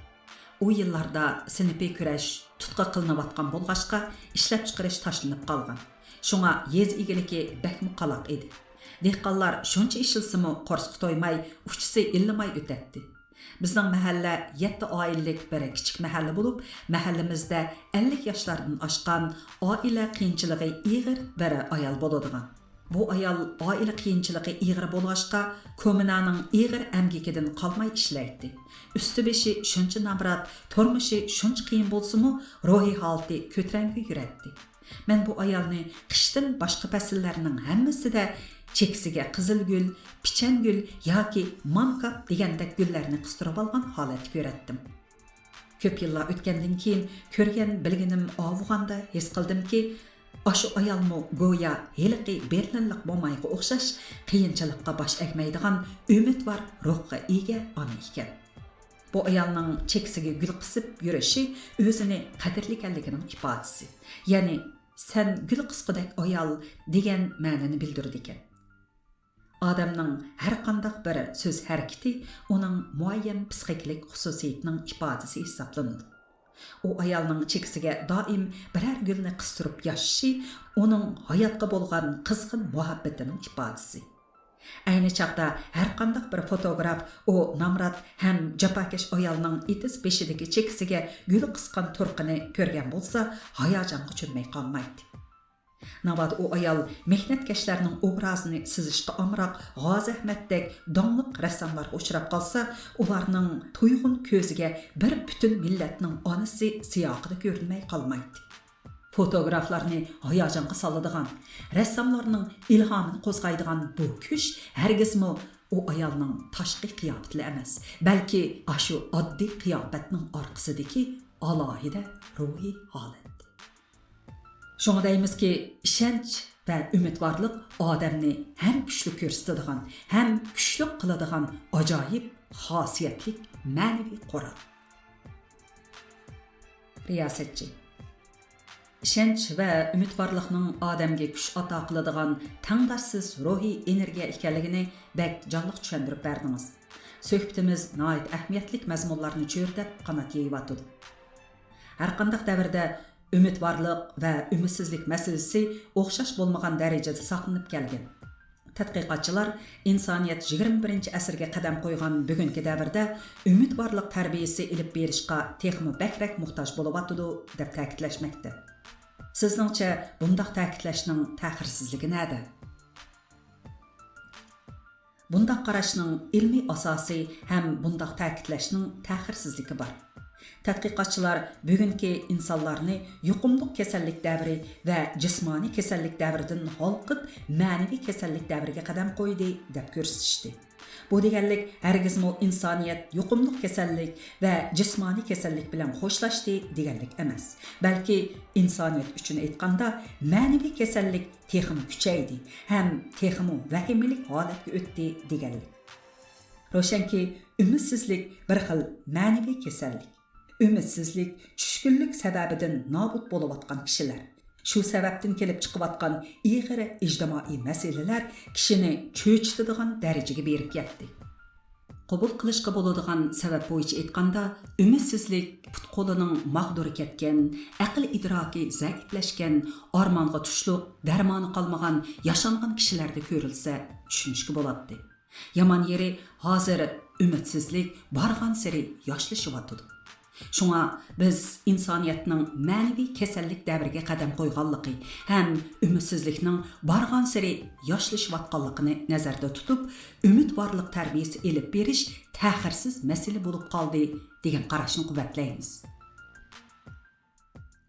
ئۇ يىللاردا سىنىپىي كۈرەش تۇتقا قىلىنىۋاتقان بولغاچقا، ئىشلەپچىقىرىش تاشلىنىپ قالغان. شۇڭا يېزا ئىگىلىكى بەكمۇ قالاق ئىدى. دېھقانلار شۇنچە ئىشلىسىمۇ قورسىقى تويماي، ئۇچىسى ئىللىماي ئۆتەتتى. بىزنىڭ مەھەللە يەتتە ئائىلىلىك بىر كىچىك مەھەللە بولۇپ، مەھەللىمىزدە ئەللىك ياشلاردىن ئاشقان، ئائىلە قىيىنچىلىقى ئېغىر بىر ئايال بولىدىغان. بۇ ئايال ئائىلە قىيىنچىلىقى ئېغىر بولغاچقا، كوممۇنانىڭ ئېغىر ئەمگىكىدىن قالماي ئىشلەيتتى. ئۈستى-بېشى شۇنچە نامرات، تۇرمۇشى شۇنچە قىيىن بولسىمۇ، روھىي ھالىتى كۆتۈرەڭگۈ يۈرەتتى. مەن بۇ ئايالنى قىشتىن باشقا پەسىللەرنىڭ ھەممىسىدە چېكىسىگە قىزىل گۈل، پىچەن گۈل ياكى مانكاپ دېگەندەك گۈللەرنى قىستۇرۇۋالغان ھالەتتە كۆرەتتىم. كۆپ يىللار ئۆتكەندىن كېيىن كۆرگەن بىلگىنىم ئاۋۇغاندا ھېس قىلدىمكى، ئاشۇ ئايالمۇ گويا ھېلىقى بېرلىنلىق مومايغا ئوخشاش قىيىنچىلىققا باش ئەگمەيدىغان ئۈمىدۋار روھقا ئىگە ئانا ئىكەن. بۇ ئايالنىڭ چېكىسىگە گۈل قىسىپ يۈرۈشى ئۆزىنى قەدىرلىگەنلىكىنىڭ ئىپادىسى. يەنى، «سەن گۈل قىسقۇدەك ئايال» دېگەن مەنىنى بىلدۈرىدىكەن. ئادەمنىڭ ھەرقانداق بىر سۆز ھەرىكىتى ئۇنىڭ مۇئەييەن پسىخىكىلىق خۇسۇسىيىتىنىڭ ئىپادىسى ھېسابلىنىدۇ. ئۇ ئايالنىڭ چېكىسىگە دائىم بىرەر گۈلنى قىستۇرۇپ ياشىشى ئۇنىڭ ھاياتقا بولغان قىزغىن مۇھەببىتىنىڭ ئىپادىسى. ئەينى چاغدا ھەرقانداق بىر فوتوگراف ئۇ نامرات ھەم جاپاكەش ئايالنىڭ ئېتىز بېشىدىكى چېكىسىگە گۈل قىسقان تۇرقىنى كۆرگەن بولسا، ھاياجانغا چۆممەي قالمايتتى. ناۋادا ئۇ ئايال مېھنەتكەشلەرنىڭ ئوبرازىنى سىزىشتا ئامراق غازى ئەخمەتتەك داڭلىق رەسساملارغا ئۇچراپ قالسا، ئۇلارنىڭ تويغۇن كۆزىگە بىر پۈتۈن مىللەتنىڭ ئانىسى سىياقىدا كۆرۈنمەي قالمايتتى. فوتوگرافلارنى ھاياجانغا سالىدىغان، رەسساملارنىڭ ئىلھامىنى قوزغايدىغان بۇ كۈچ ھەرگىزمۇ ئۇ ئايالنىڭ تاشقى قىياپىتىلا ئەمەس، بەلكى ئاشۇ ئاددىي قىياپەتنىڭ ئارقىسىدىكى ئالاھىدە روھىي ھالەت. شۇڭا دەيمىزكى، ئىشەنچ ۋە ئۈمىدۋارلىق ئادەمنى ھەم كۈچلۈك كۆرسىتىدىغان، ھەم كۈچلۈك قىلىدىغان ئاجايىپ خاسىيەتلىك مەنىۋى قورال. رىياسەتچى. ئىشەنچ ۋە ئۈمىدۋارلىقنىڭ ئادەمگە كۈچ ئاتا قىلىدىغان تەڭداشسىز روھىي ئېنېرگىيە ئىكەنلىكىنى بەك جانلىق چۈشەندۈرۈپ بەردىڭىز. سۆھبىتىمىز ناھايىتى ئەھمىيەتلىك مەزمۇنلارنى چۆرىدەپ قانات يېيىۋاتىدۇ. ھەرقانداق دەۋردە ئۈمىدۋارلىق ۋە ئۈمىدسىزلىك مەسىلىسى ئوخشاش بولمىغان دەرىجىدە ساقلىنىپ كەلگەن. تەتقىقاتچىلار ئىنسانىيەت يىگىرمە بىرىنچى ئەسىرگە قەدەم قويغان بۈگۈنكى دەۋردە ئۈمىدۋارلىق تەربىيىسى ئېلىپ بېرىشقا تېخىمۇ بەكرەك موھتاج بولۇۋاتىدۇ، دەپ تەكىتلەشمەكتە. سىزنىڭچە، بۇنداق تەكىتلەشنىڭ تەخىرسىزلىكى نەدە؟ بۇنداق قاراشنىڭ ئىلمىي ئاساسى ھەم بۇنداق تەكىتلەشنىڭ تەخىرسىزلىكى بار. تەتقىقاتچىلار بۈگۈنكى ئىنسانلارنى يۇقۇملۇق كېسەللىك دەۋرى ۋە جىسمانىي كېسەللىك دەۋرىدىن ھالقىپ، مەنىۋى كېسەللىك دەۋرىگە قەدەم قويدى، دەپ كۆرسىتىشتى. بۇ دېگەنلىك ھەرگىزمۇ ئىنسانىيەت يۇقۇملۇق كېسەللىك ۋە جىسمانىي كېسەللىك بىلەن خوشلاشتى دېگەنلىك ئەمەس، بەلكى ئىنسانىيەت ئۈچۈن ئېيتقاندا، مەنىۋى كېسەللىك تېخىمۇ كۈچەيدى ھەم تېخىمۇ ۋەھىمىلىك ھالەتكە ئۆتتى دېگەنلىك. روشەنكى، ئۈمىدسىزلىك بىر خىل مەنىۋى كېسەللىك. ئۈمىدسىزلىك، چۈشكۈنلۈك سەۋەبىدىن نابۇت بولۇۋاتقان كىشىلەر، شۇ سەۋەبتىن كېلىپ چىقىۋاتقان ئېغىر ئىجتىمائىي مەسىلىلەر كىشىنى چۆچۈتىدىغان دەرىجىگە بېرىپ يەتتى. قوبۇل قىلىشقا بولىدىغان سەۋەب بويىچە ئېيتقاندا، ئۈمىدسىزلىك پۇت-قولىنىڭ ماغدۇرى كەتكەن، ئەقىل-ئىدراكى زەئىپلەشكەن، ئارمانغا تۇشلۇق، دەرمانى قالمىغان، ياشانغان كىشىلەردە كۆرۈلسە، چۈشىنىشكە بولاتتى. يامان يېرى، ھازىر ئۈمىدسىزلىك بارغانسېرى ياشلىشىۋاتىدۇ. شۇڭا بىز ئىنسانىيەتنىڭ مەنىۋى كېسەللىك دەۋرىگە قەدەم قويغانلىقى ھەم ئۈمىدسىزلىكنىڭ بارغانسېرى ياشلىشىۋاتقانلىقىنى نەزەردە تۇتۇپ، ئۈمىدۋارلىق تەربىيەسى ئېلىپ بېرىش تەخىرسىز مەسىلە بولۇپ قالدى، دېگەن قاراشنى قۇۋۋەتلەيمىز.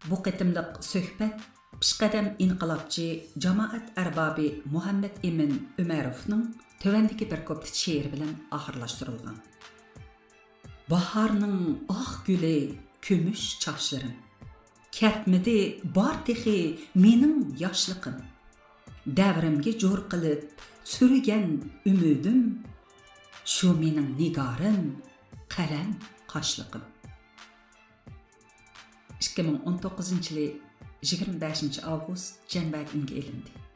بۇ قېتىملىق سۆھبەت پېشقەدەم ئىنقىلابچى، جامائەت ئەربابى مۇھەممەد ئىمىن ئۆمەروفنىڭ تۆۋەندىكى بىر كۇپلېت شېئىرى بىلەن ئاخىرلاشتۇرۇلغان. باھارنىڭ ئاق گۈلى، كۈمۈش چاچلىرىم، كەتمىدى، بار تېخى مېنىڭ ياشلىقىم. دەۋرىمگە جور قىلىپ سۈرگەن ئۈمىدىم، شۇ مېنىڭ نىگارىم، قەلەم قاشلىقىم. ئىككى مىڭ ئون توققۇزىنچى يىلى يىگىرمە بەشىنچى ئاۋغۇست جەنبەگە ئۈنگە ئېلىندى.